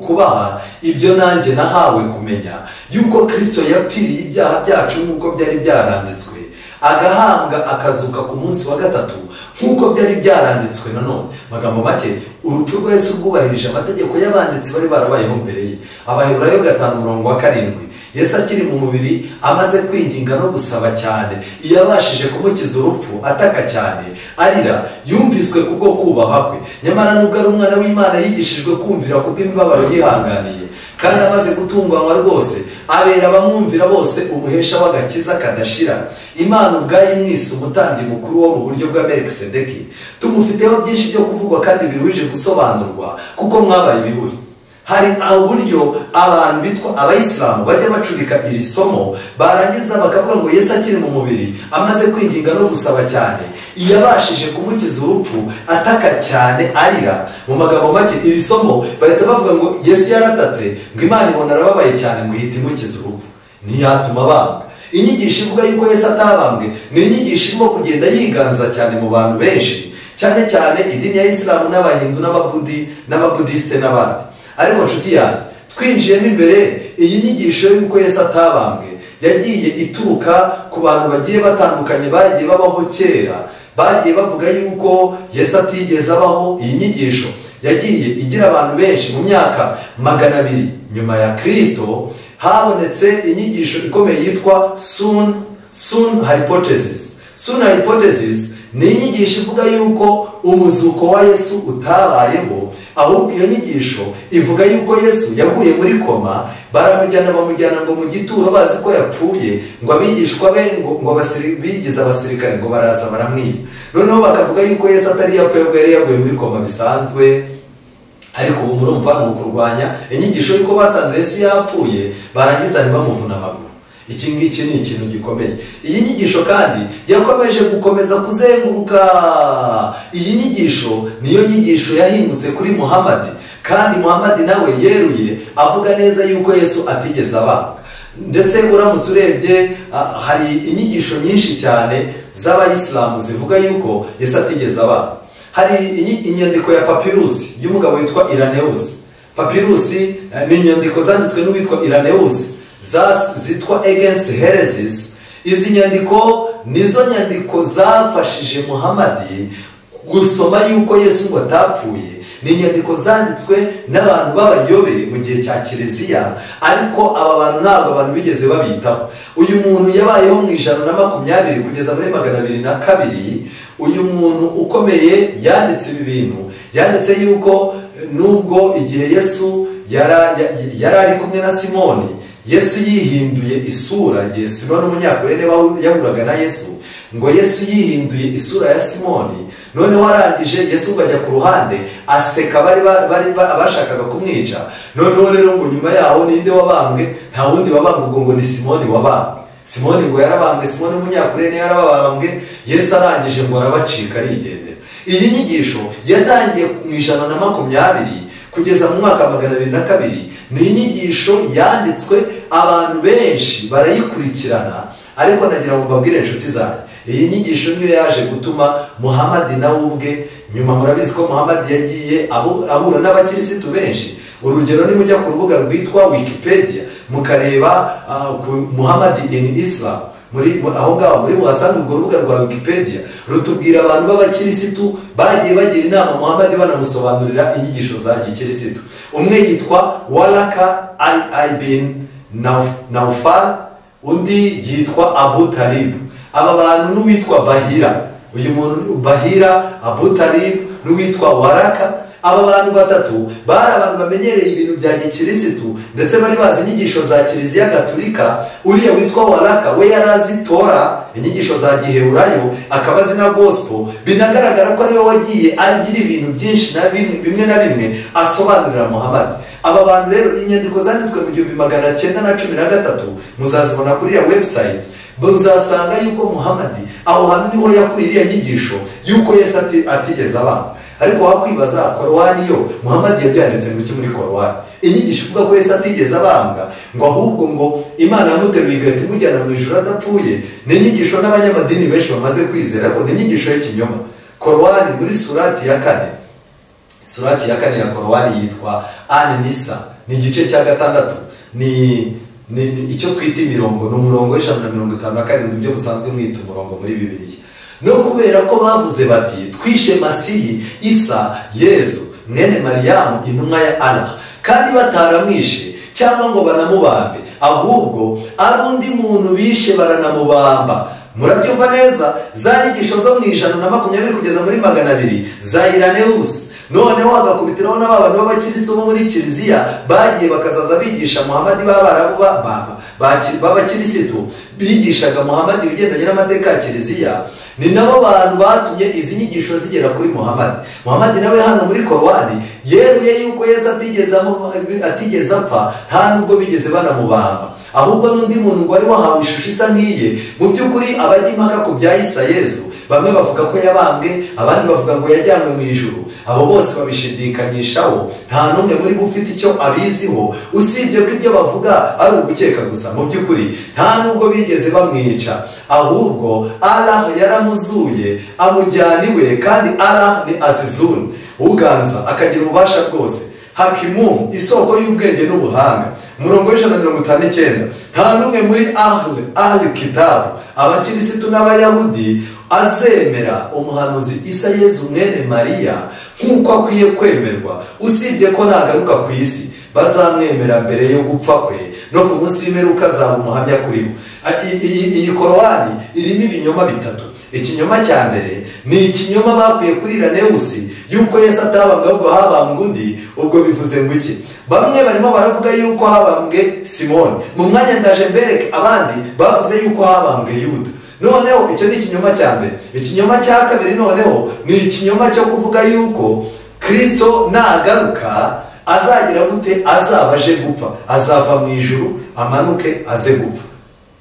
kubaha ibyo nanjye nahawe kumenya yuko Kristo yapfiriye ibyaha byacu nk'uko byari byaranditswe, agahambwa akazuka ku munsi wa gatatu nk'uko byari byaranditswe. Nanone magambo make, urupfu rwa Yesu rwubahirije amategeko y'abanditsi bari barabayeho mbere ye. Abaheburayo 5:7 Yesu akiri mu mubiri amaze kwinginga no gusaba cyane, yabashije kumukiza urupfu ataka cyane arira, yumviswe kubwo kubaha kwe. Nyamara nubwo ari umwana w'Imana yigishijwe kumvira kubw'imibabaro yihanganiye, kandi amaze gutunganywa rwose abera abamwumvira bose umuhesha w'agakiza kadashira. Imana ubwayo imwise umutambyi mukuru wo mu buryo bwa Melikisedeki. Tumufiteho byinshi byo kuvugwa kandi biruhije gusobanurwa, kuko mwabaye ibihuri. Hari uburyo abantu bitwa abayisilamu bajya bacurika iri somo, barangiza bakavuga ngo Yesu akiri mu mubiri amaze kwinginga no gusaba cyane, yabashije kumukiza urupfu ataka cyane arira. Mu magambo make iri somo bahita bavuga ngo Yesu yaratatse, ngo Imana ibona arababaye cyane ngo ihita imukiza urupfu, ntiyatuma abambwa. Inyigisho ivuga yuko Yesu atabambwe ni inyigisho irimo kugenda yiganza cyane mu bantu benshi, cyane cyane idini ya Isilamu n'abahindu n'ababudi n'ababudiste n'abandi. Ariko nshuti yanjye, twinjiyemo imbere, iyi nyigisho y'uko Yesu atabambwe yagiye ituruka ku bantu bagiye batandukanye bagiye babaho kera, bagiye bavuga yuko Yesu atigeze abaho. Iyi nyigisho yagiye igira abantu benshi. Mu myaka 200 nyuma ya Kristo habonetse inyigisho ikomeye yitwa Sun hypothesis. Sun hypothesis ni inyigisho ivuga yuko umuzuko wa Yesu utabayeho, ahubwo iyo nyigisho ivuga yuko Yesu yaguye muri koma, baramujyana bamujyana ngo mu gituro bazi ko yapfuye, ngo abigishwa be ngo bigize abasirikare ngo baraza baramwiba. Noneho bakavuga yuko Yesu atari yapfuye, ubwo yari yaguye muri koma bisanzwe. Ariko ubu murumva ni ukurwanya inyigisho yuko basanze Yesu yapfuye barangiza ntibamuvuna amaguru. Iki ngiki ni ikintu gikomeye. Iyi nyigisho kandi yakomeje gukomeza kuzenguruka. Iyi nyigisho niyo nyigisho yahingutse kuri Muhammad, kandi Muhammad nawe yeruye avuga neza yuko Yesu atigeze abambwa. Ndetse uramutse urebye hari inyigisho nyinshi cyane z'abayisilamu zivuga yuko Yesu atigeze abambwa. Hari inyandiko ya Papirusi y'umugabo witwa Irenaeus. Papirusi ni inyandiko zanditswe n'uwitwa Irenaeus zitwa Against Heresies. Izi nyandiko nizo nyandiko zafashije Muhammad gusoma yuko Yesu ngo atapfuye. Ni inyandiko zanditswe n'abantu b'abayobe mu gihe cya Kiliziya, ariko aba bantu ntabwo abantu bigeze babitaho. Uyu muntu yabayeho mu 120 kugeza muri 202. Uyu muntu ukomeye yanditse ibi bintu, yanditse yuko nubwo igihe Yesu yari ari kumwe na Simoni, Yesu yihinduye isura. Yesu none umunyakurene yahuraga na Yesu, ngo Yesu yihinduye isura ya Simoni. Noneho arangije Yesu ngo ajya ku ruhande aseka bari abashakaga kumwica. Noneho rero ngo nyuma yaho ninde wabambwe? Nta wundi wabambwe, ubwo ngo ni Simoni wabambwe. Simoni ngo yarabambwe, Simoni umunyakurene yarabambwe. Yesu arangije ngo arabacika arigendera. Iyi nyigisho yatangiye mu 120 kugeza mu mwaka 202. Ni inyigisho yanditswe abantu benshi barayikurikirana, ariko nagira ngo mbabwire inshuti zanjye, iyi nyigisho niyo yaje gutuma Muhammad nawe ubwe nyuma, murabizi ko Muhammad yagiye abura n'abakirisitu benshi. Urugero ni mujya ku rubuga rwitwa Wikipedia mukareba Muhammad in Islam, muri aho ngaho muri muhasanga urwo rubuga rwa Wikipedia rutubwira abantu b'abakirisitu bagiye bagira inama Muhammad banamusobanurira inyigisho za gikirisitu. Umwe yitwa Waraka ibn Nawfal, undi yitwa Abu Talib. Aba bantu n'uwitwa Bahira, uyu muntu Bahira, Abu Talib n'uwitwa Waraka, aba bantu batatu bari abantu bamenyereye ibintu bya gikirisitu ndetse bari bazi inyigisho za Kiliziya Gatulika. Uriya witwa Waraka we yari azi Tora, inyigisho za Giheburayo, akaba azi na gospel. Binagaragara ko ariwe wagiye agira ibintu byinshi na bimwe na bimwe asobanurira Muhammad. Aba bantu rero inyandiko zanditswe mu 1913 muzazibona kuri ya website, muzasanga yuko Muhammad aho hantu niho yakuye iriya nyigisho yuko Yesu atigeze abambwa. Ariko wakwibaza Korowani yo Muhammad yabyanditse ngo iki muri Korowani? Inyigisho ivuga ko Yesu atigeze abambwa, ngo ahubwo ngo Imana yamuteruye igahita imujyana mu ijuru adapfuye, ni inyigisho n'abanyamadini benshi bamaze kwizera ko ni inyigisho y'ikinyoma. Korowani muri surati ya 4, surati ya 4 ya Korowani yitwa An-Nisa, ni igice cya 6, ni icyo twita imirongo, ni umurongo w'157 ibyo musanzwe mwita umurongo muri Bibiliya. No kubera ko bavuze bati twishe Masihi Isa Yezu mwene Mariyamu intumwa ya Allah, kandi bataramwishe cyangwa ngo banamubambe, ahubwo ari undi muntu bishe baranamubamba. Murabyumva neza, za nyigisho zo mu 120 kugeza muri 200 za Irenaeus. Noneho agakubitiraho n'abantu b'abakristo bo muri Kiliziya bagiye bakazaza bigisha Muhammad b'Abarabu b'abakirisitu bigishaga Muhammad ibigendanye n'amateka ya Kiliziya. Ni nabo bantu batumye izi nyigisho zigera kuri Muhammad. Muhammad nawe hano muri Korowani yeruye yuko Yesu atigeze apfa, nta nubwo bigeze banamubamba, ahubwo n'undi muntu ngo wari wahawe ishusho isa nk'iye. Mu by'ukuri abajya impaka ku bya Isa Yesu, bamwe bavuga ko yabambwe, abandi bavuga ngo yajyanywe mu ijuru. Abo bose babishidikanyishaho, nta n'umwe muri bo ufite icyo abiziho, usibye ko ibyo bavuga ari ugukeka gusa. Mu by'ukuri nta nubwo bigeze bamwica, ahubwo Allah yaramuzuye amujyana iwe, kandi Allah ni Azizun, uganza akagira ububasha bwose, Hakimu, isoko y'ubwenge n'ubuhanga. Umurongo w'159, nta n'umwe muri ahli kitabu, abakirisitu n'abayahudi, azemera umuhanuzi Isa Yezu mwene Mariya nk'uko akwiye kwemerwa, usibye ko nagaruka ku isi bazamwemera mbere yo gupfa kwe, no ku munsi w'imperuka azaba umuhamya kuri bo. Iyi Korowani irimo ibinyoma bitatu. Ikinyoma cya mbere ni ikinyoma bakuye kuri Irenaeus yuko Yesu atabambwe ahubwo habambwe undi. Ubwo bivuze ngo iki? Bamwe barimo baravuga yuko habambwe Simoni, mu mwanya ndaje mbereke abandi bavuze yuko habambwe Yuda. Noneho icyo ni ikinyoma cya mbere. Ikinyoma cya kabiri noneho ni ikinyoma cyo kuvuga yuko Kristo nagaruka azagira gute? Azaba aje gupfa, azava mu ijuru amanuke aze gupfa.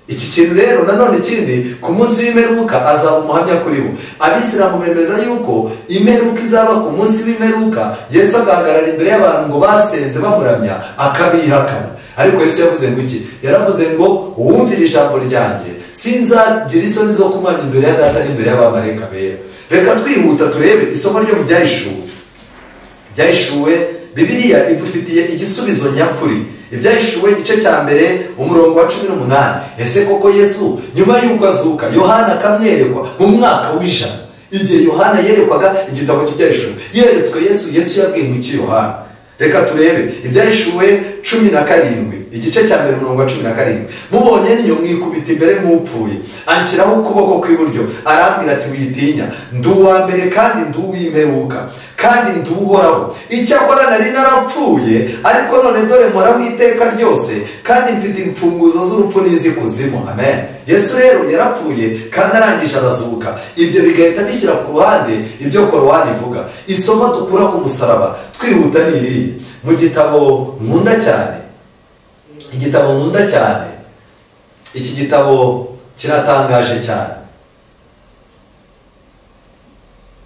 Iki kintu rero nanone ikindi, ku munsi w'imperuka azaba umuhamya kuri bo. Abisilamu bemeza yuko imperuka izaba ku munsi w'imperuka, Yesu agahagarara imbere y'abantu ngo basenze bamuramya akabihakana. Ariko Yesu yavuze ngo iki? Yaravuze ngo uwumvira ijambo ryanjye sinzagira isoni zo kumana imbere ya Data n'imbere y'abamarayika bera. Reka twihuta turebe isomo ryo mu Byahishuwe. Byahishuwe, Bibiliya idufitiye igisubizo nyakuri. Ibyahishuwe igice cya mbere umurongo wa 18. Ese koko Yesu nyuma y'uko azuka Yohana akamwerekwa mu mwaka w'100, igihe Yohana yerekwaga igitabo cy'Ibyahishuwe, yeretswe Yesu, Yesu yabwiye iki Yohana? Reka turebe Ibyahishuwe 17 igice cya mbere umurongo wa 17. Mubonye niyo mwikubita imbere nk'upfuye, anshyiraho ukuboko kw'iburyo, arambwira ati witinya, ndi uwa mbere kandi ndi uw'imperuka, kandi ndi uhoraho. Icyakora nari narapfuye, ariko none dore mporaho iteka ryose, kandi mfite imfunguzo z'urupfu n'iz'ikuzimu. Amen. Yesu rero yarapfuye kandi arangije arazuka. Ibyo bigahita bishyira ku ruhande ibyo Korowani ivuga. Isomo dukura ku musaraba twihuta ni irihe? Mu gitabo nkunda cyane, igitabo nkunda cyane, iki gitabo kiratangaje cyane.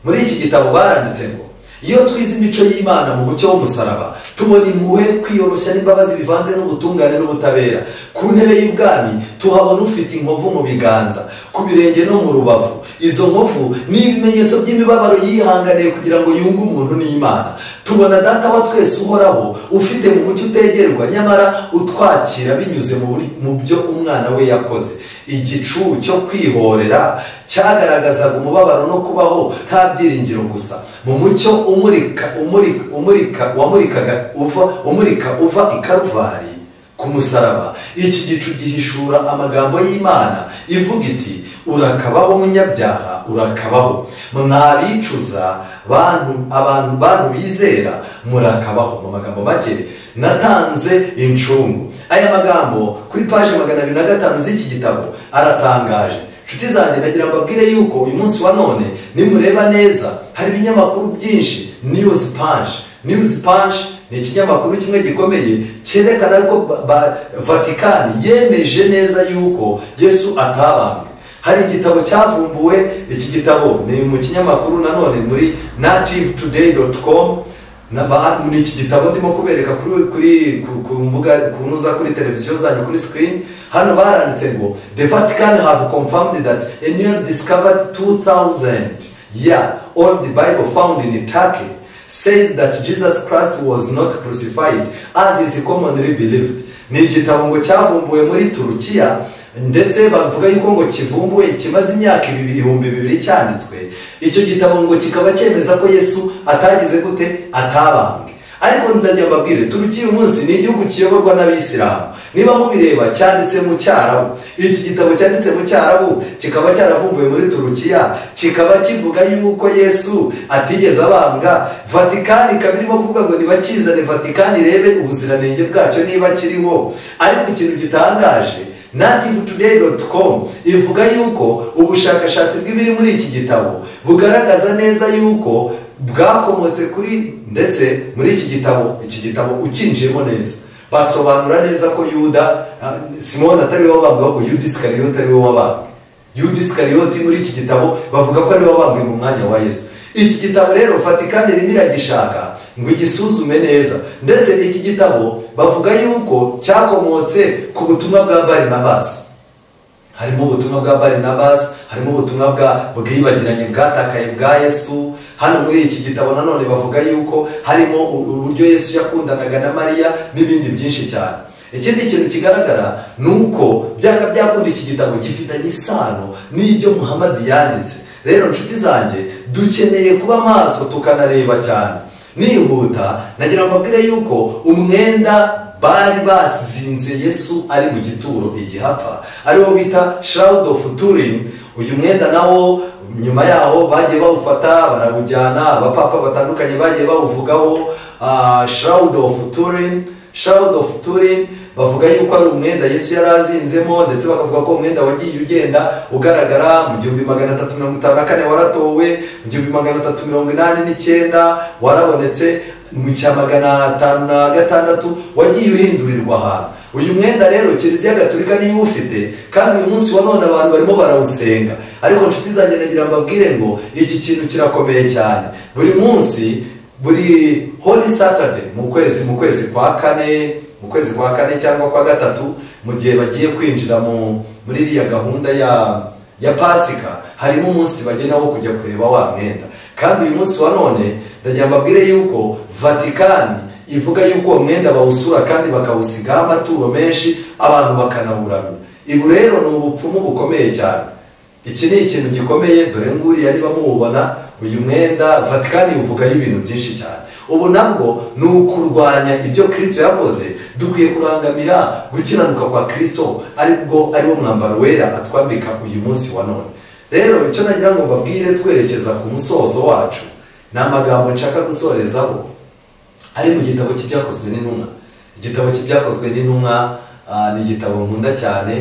Muri iki gitabo baranditse ngo iyo twize imico y'Imana mu mucyo w'umusaraba, tubona impuhwe, kwiyoroshya n'imbabazi bivanze n'ubutungane n'ubutabera. Ku ntebe y'ubwami tuhabona ufite inkovu mu biganza, ku birenge no mu rubavu. Izo nkovu ni ibimenyetso by'imibabaro yihanganiye kugira ngo yunge umuntu n'Imana. Tubona Data wa twese uhoraho, ufite mu mucyo utegerwa, nyamara utwakira binyuze mu byo umwana we yakoze. Igicu cyo kwihorera cyagaragazaga umubabaro no kubaho nta byiringiro gusa. Mu mucyo umurika uva i Karuvari ku musaraba, iki gicu gihishura amagambo y'Imana ivuga iti urakabaho munyabyaha, urakabaho mwabicuza abantu bizera, murakabaho. Mu magambo make, natanze incungu. Aya magambo kuri paje 205 z'iki gitabo aratangaje. Nshuti zanjye, ndagira ngo mbabwire yuko uyu munsi wa none nimureba neza hari ibinyamakuru byinshi. News Punch ni ikinyamakuru kimwe gikomeye cyerekana ko Vatikani yemeje neza yuko Yesu atabambwe. Hari igitabo cyavumbuwe, iki gitabo ni mu kinyamakuru nanone muri nativetoday.com. Muri iki gitabo ndimo kubereka kuri ku mbuga kunuza kuri televiziyo zanyu kuri screen. Hano baranditse ngo the Vatican have confirmed that a new discovered 2000 year old Bible found in Turkey said that Jesus Christ was not crucified as is commonly believed. Ni igitabo ngo cyavumbuwe muri Turukiya, ndetse bavuga yuko ngo kivumbuwe kimaze imyaka 2000 cyanditswe. Icyo gitabo ngo kikaba cyemeza ko Yesu atagize gute, atabambwe. Ariko ndagira mbabwire, Turukiya uyu munsi ni igihugu kiyoborwa n'abisilamu. Niba mubireba cyanditse mu Cyarabu. Iki gitabo cyanditse mu Cyarabu kikaba cyaravumbuwe muri Turukiya, kikaba kivuga yuko Yesu atigeze abambwa. Vatikani ikaba irimo kuvuga ngo nibakizane Vatikani irebe ubuziranenge bwacyo niba kiriho. Ariko ikintu gitangaje, nativetoday.com ivuga yuko ubushakashatsi bw'ibiri muri iki gitabo bugaragaza neza yuko bwakomotse kuri, ndetse muri iki gitabo ukinjiyemo neza basobanura neza ko Yuda Simoni atari we wabambwe, ahubwo Yuda Isikariyoti ari we wabambwe. Yuda Isikariyoti muri iki gitabo bavuga ko ari we wabambwe mu mwanya wa Yesu. Iki gitabo rero Vatikani irimo iragishaka ngo igisuzume neza, ndetse iki gitabo bavuga yuko cyakomotse ku butumwa bwa Barinabasi. Harimo ubutumwa bwa Barinabasi, harimo ubutumwa bwibagiranye bwatakaye bwa Yesu. Hano muri iki gitabo nanone bavuga yuko harimo uburyo Yesu yakundanaga na Mariya n'ibindi byinshi cyane. Ikindi kintu kigaragara nuko byanga byakunda iki gitabo gifitanye isano n'ibyo Muhammad yanditse. Rero nshuti zanjye, dukeneye kuba maso tukanareba cyane. Nihuta nagira ngo mbabwire yuko umwenda bari bazinze Yesu ari mu gituro igihe apfa, ariwo bita Shroud of Turin. Uyu mwenda nawo nyuma yaho bagiye bawufata barawujyana, abapapa batandukanye bagiye bawuvugaho. Shroud of Turin, Shroud of Turin bavuga yuko ari umwenda Yesu yari azinzemo, ndetse bakavuga ko umwenda wagiye ugenda ugaragara mu 1354 waratowe, mu 1389 warabonetse, mu 506 wagiye uhindurirwa ahantu. Uyu mwenda rero Kiliziya Gatolika niyo ufite, kandi uyu munsi wa none abantu barimo barawusenga. Ariko nshuti zanjye nagira mbabwire ngo iki kintu kirakomeye cyane. Buri munsi, buri Holy Saturday mu kwezi kwa kane, mu kwezi kwa kane cyangwa kwa gatatu, mu gihe bagiye kwinjira muri iriya gahunda ya Pasika, harimo umunsi bagena wo kujya kureba wa mwenda. Kandi uyu munsi wa none ndagira mbabwire yuko Vatikani ivuga yuko uwo mwenda bawusura kandi bakawusigaho amaturo menshi, abantu bakanawuramya. Ibu rero ni ubupfumu bukomeye cyane. Iki ni ikintu gikomeye, dore nguriya niba muwubona uyu mwenda Vatikani ivugaho ibintu byinshi cyane. Ubu nabwo ni ukurwanya ibyo Kristo yakoze. Dukwiye kurangamira gukiranuka kwa Kristo, aribwo ariwo mwambaro wera atwambika uyu munsi wa none. Rero icyo nagira ngo mbabwire twerekeza ku musozo wacu, ni amagambo nshaka gusorezaho ari mu gitabo cy'ibyakozwe n'intumwa. Igitabo cy'ibyakozwe n'intumwa ni igitabo nkunda cyane.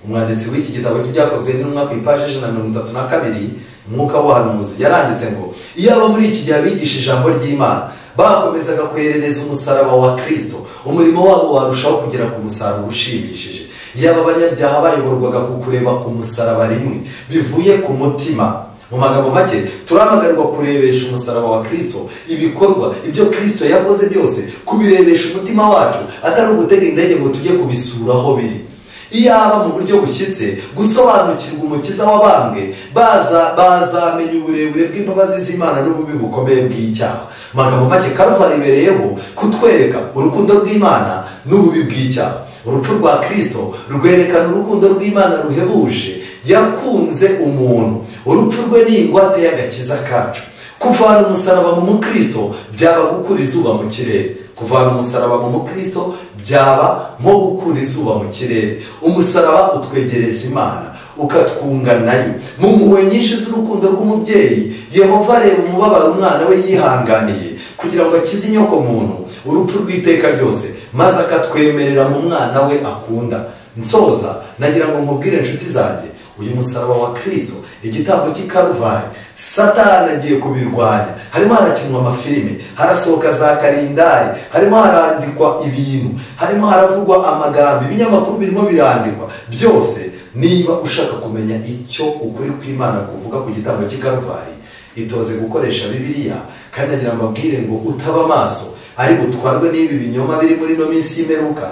Umwanditsi w'iki gitabo cy'ibyakozwe n'intumwa ku ipaji 132, Umwuka w'ubuhanuzi, yaranditse ngo iyaba muri iki gihe abigisha ijambo ry'Imana bakomezaga kwerereza umusaraba wa Kristo, umurimo wabo warushaho kugera ku musaruro ushimishije. Iyaba abanyabyaha bayoborwaga ku kureba ku musaraba rimwe bivuye ku mutima. Mu magambo make, turahamagarwa kurebesha umusaraba wa Kristo, ibikorwa ibyo Kristo yakoze byose kubirebesha umutima wacu, atari ugutega indege ngo tujye kubisura aho biri. Iyaba mu buryo bushyitse gusobanukirwa umukiza wabambwe, bazamenya uburebure bw'imbabazi z'Imana n'ububi bukomeye bw'icyaha. Magambo make, Karuvari ibereyeho kutwereka urukundo rw'Imana n'ububi bw'icyaha. Urupfu rwa Kristo rwerekana urukundo rw'Imana ruhebuje yakunze umuntu. Urupfu rwe ni ingwate y'agakiza kacu. Kuvana umusaraba mu mukristo byaba gukura izuba mu kirere. Kuvana umusaraba mu mukristo byaba nko gukura izuba mu kirere. Umusaraba utwegereza Imana, ukatwunga nayo. Mu mpuhwe nyinshi z'urukundo rw'umubyeyi, Yehova areba umubabaro umwana we yihanganiye kugira ngo akize inyoko muntu urupfu rw'iteka ryose, maze akatwemerera mu mwana we akunda. Nsoza nagira ngo nkubwire inshuti zanjye, uyu musaraba wa Kristo, igitambo cy'i Karuvari, Satani agiye kubirwanya. Harimo harakinwa amafilime, harasohoka za kalendari, harimo harandikwa ibintu, harimo haravugwa amagambo, ibinyamakuru birimo birandikwa byose. Niba ushaka kumenya icyo ukuri kw'Imana kuvuga ku gitambo cy'i Karuvari, itoze gukoresha Bibiliya. Kandi agira ngo mbabwire ngo utaba amaso ari butwarwe n'ibi binyoma biri muri no minsi y'imperuka,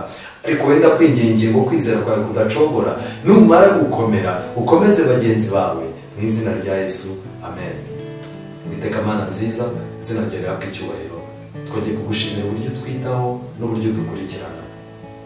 ariko wenda kwingingiye ngo kwizera kwawe kudacogora. Numara gukomera ukomeze bagenzi bawe mu izina rya Yesu, amen. Uwiteka Mana nziza, izina ryawe rihabwe icyubahiro. Twongeye kugushimira uburyo twitaho n'uburyo dukurikirana.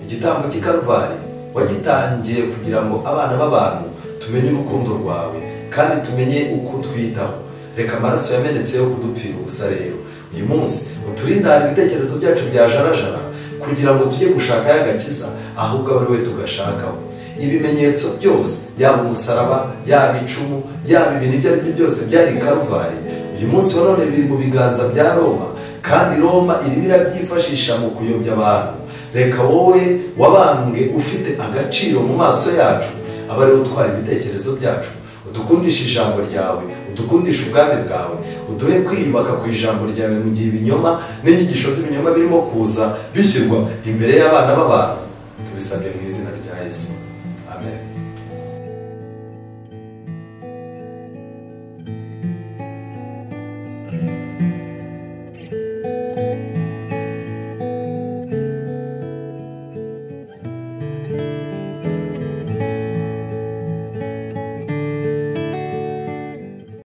Igitambo cy'i Karuvari wagitangiye kugira ngo abana b'abantu tumenye urukundo rwawe kandi tumenye uko twitaho. Reka amaraso yamenetse yo kudupfira ubusa rero uyu munsi uturinde Uturinde ahantu ibitekerezo byacu byajarajara kugira ngo tujye gushakayo agakiza, ahubwo abe ari we tugashakaho. Ibimenyetso byose, yaba umusaraba, yaba icumu, yaba ibintu ibyo ari byo byose byari Karuvari, uyu munsi wa none biri mu biganza bya Roma, kandi Roma irimo irabyifashisha mu kuyobya abantu. Reka wowe wabambwe ufite agaciro mu maso yacu, abe ariwe utwara ibitekerezo byacu. Udukundishe ijambo ryawe, udukundishe ubwami bwawe, uduhe kwiyubaka ku ijambo ryawe mu gihe ibinyoma n'inyigisho z'ibinyoma birimo kuza bishyirwa imbere y'abana b'abantu. Tubisabye mu izina rya Yesu, amen.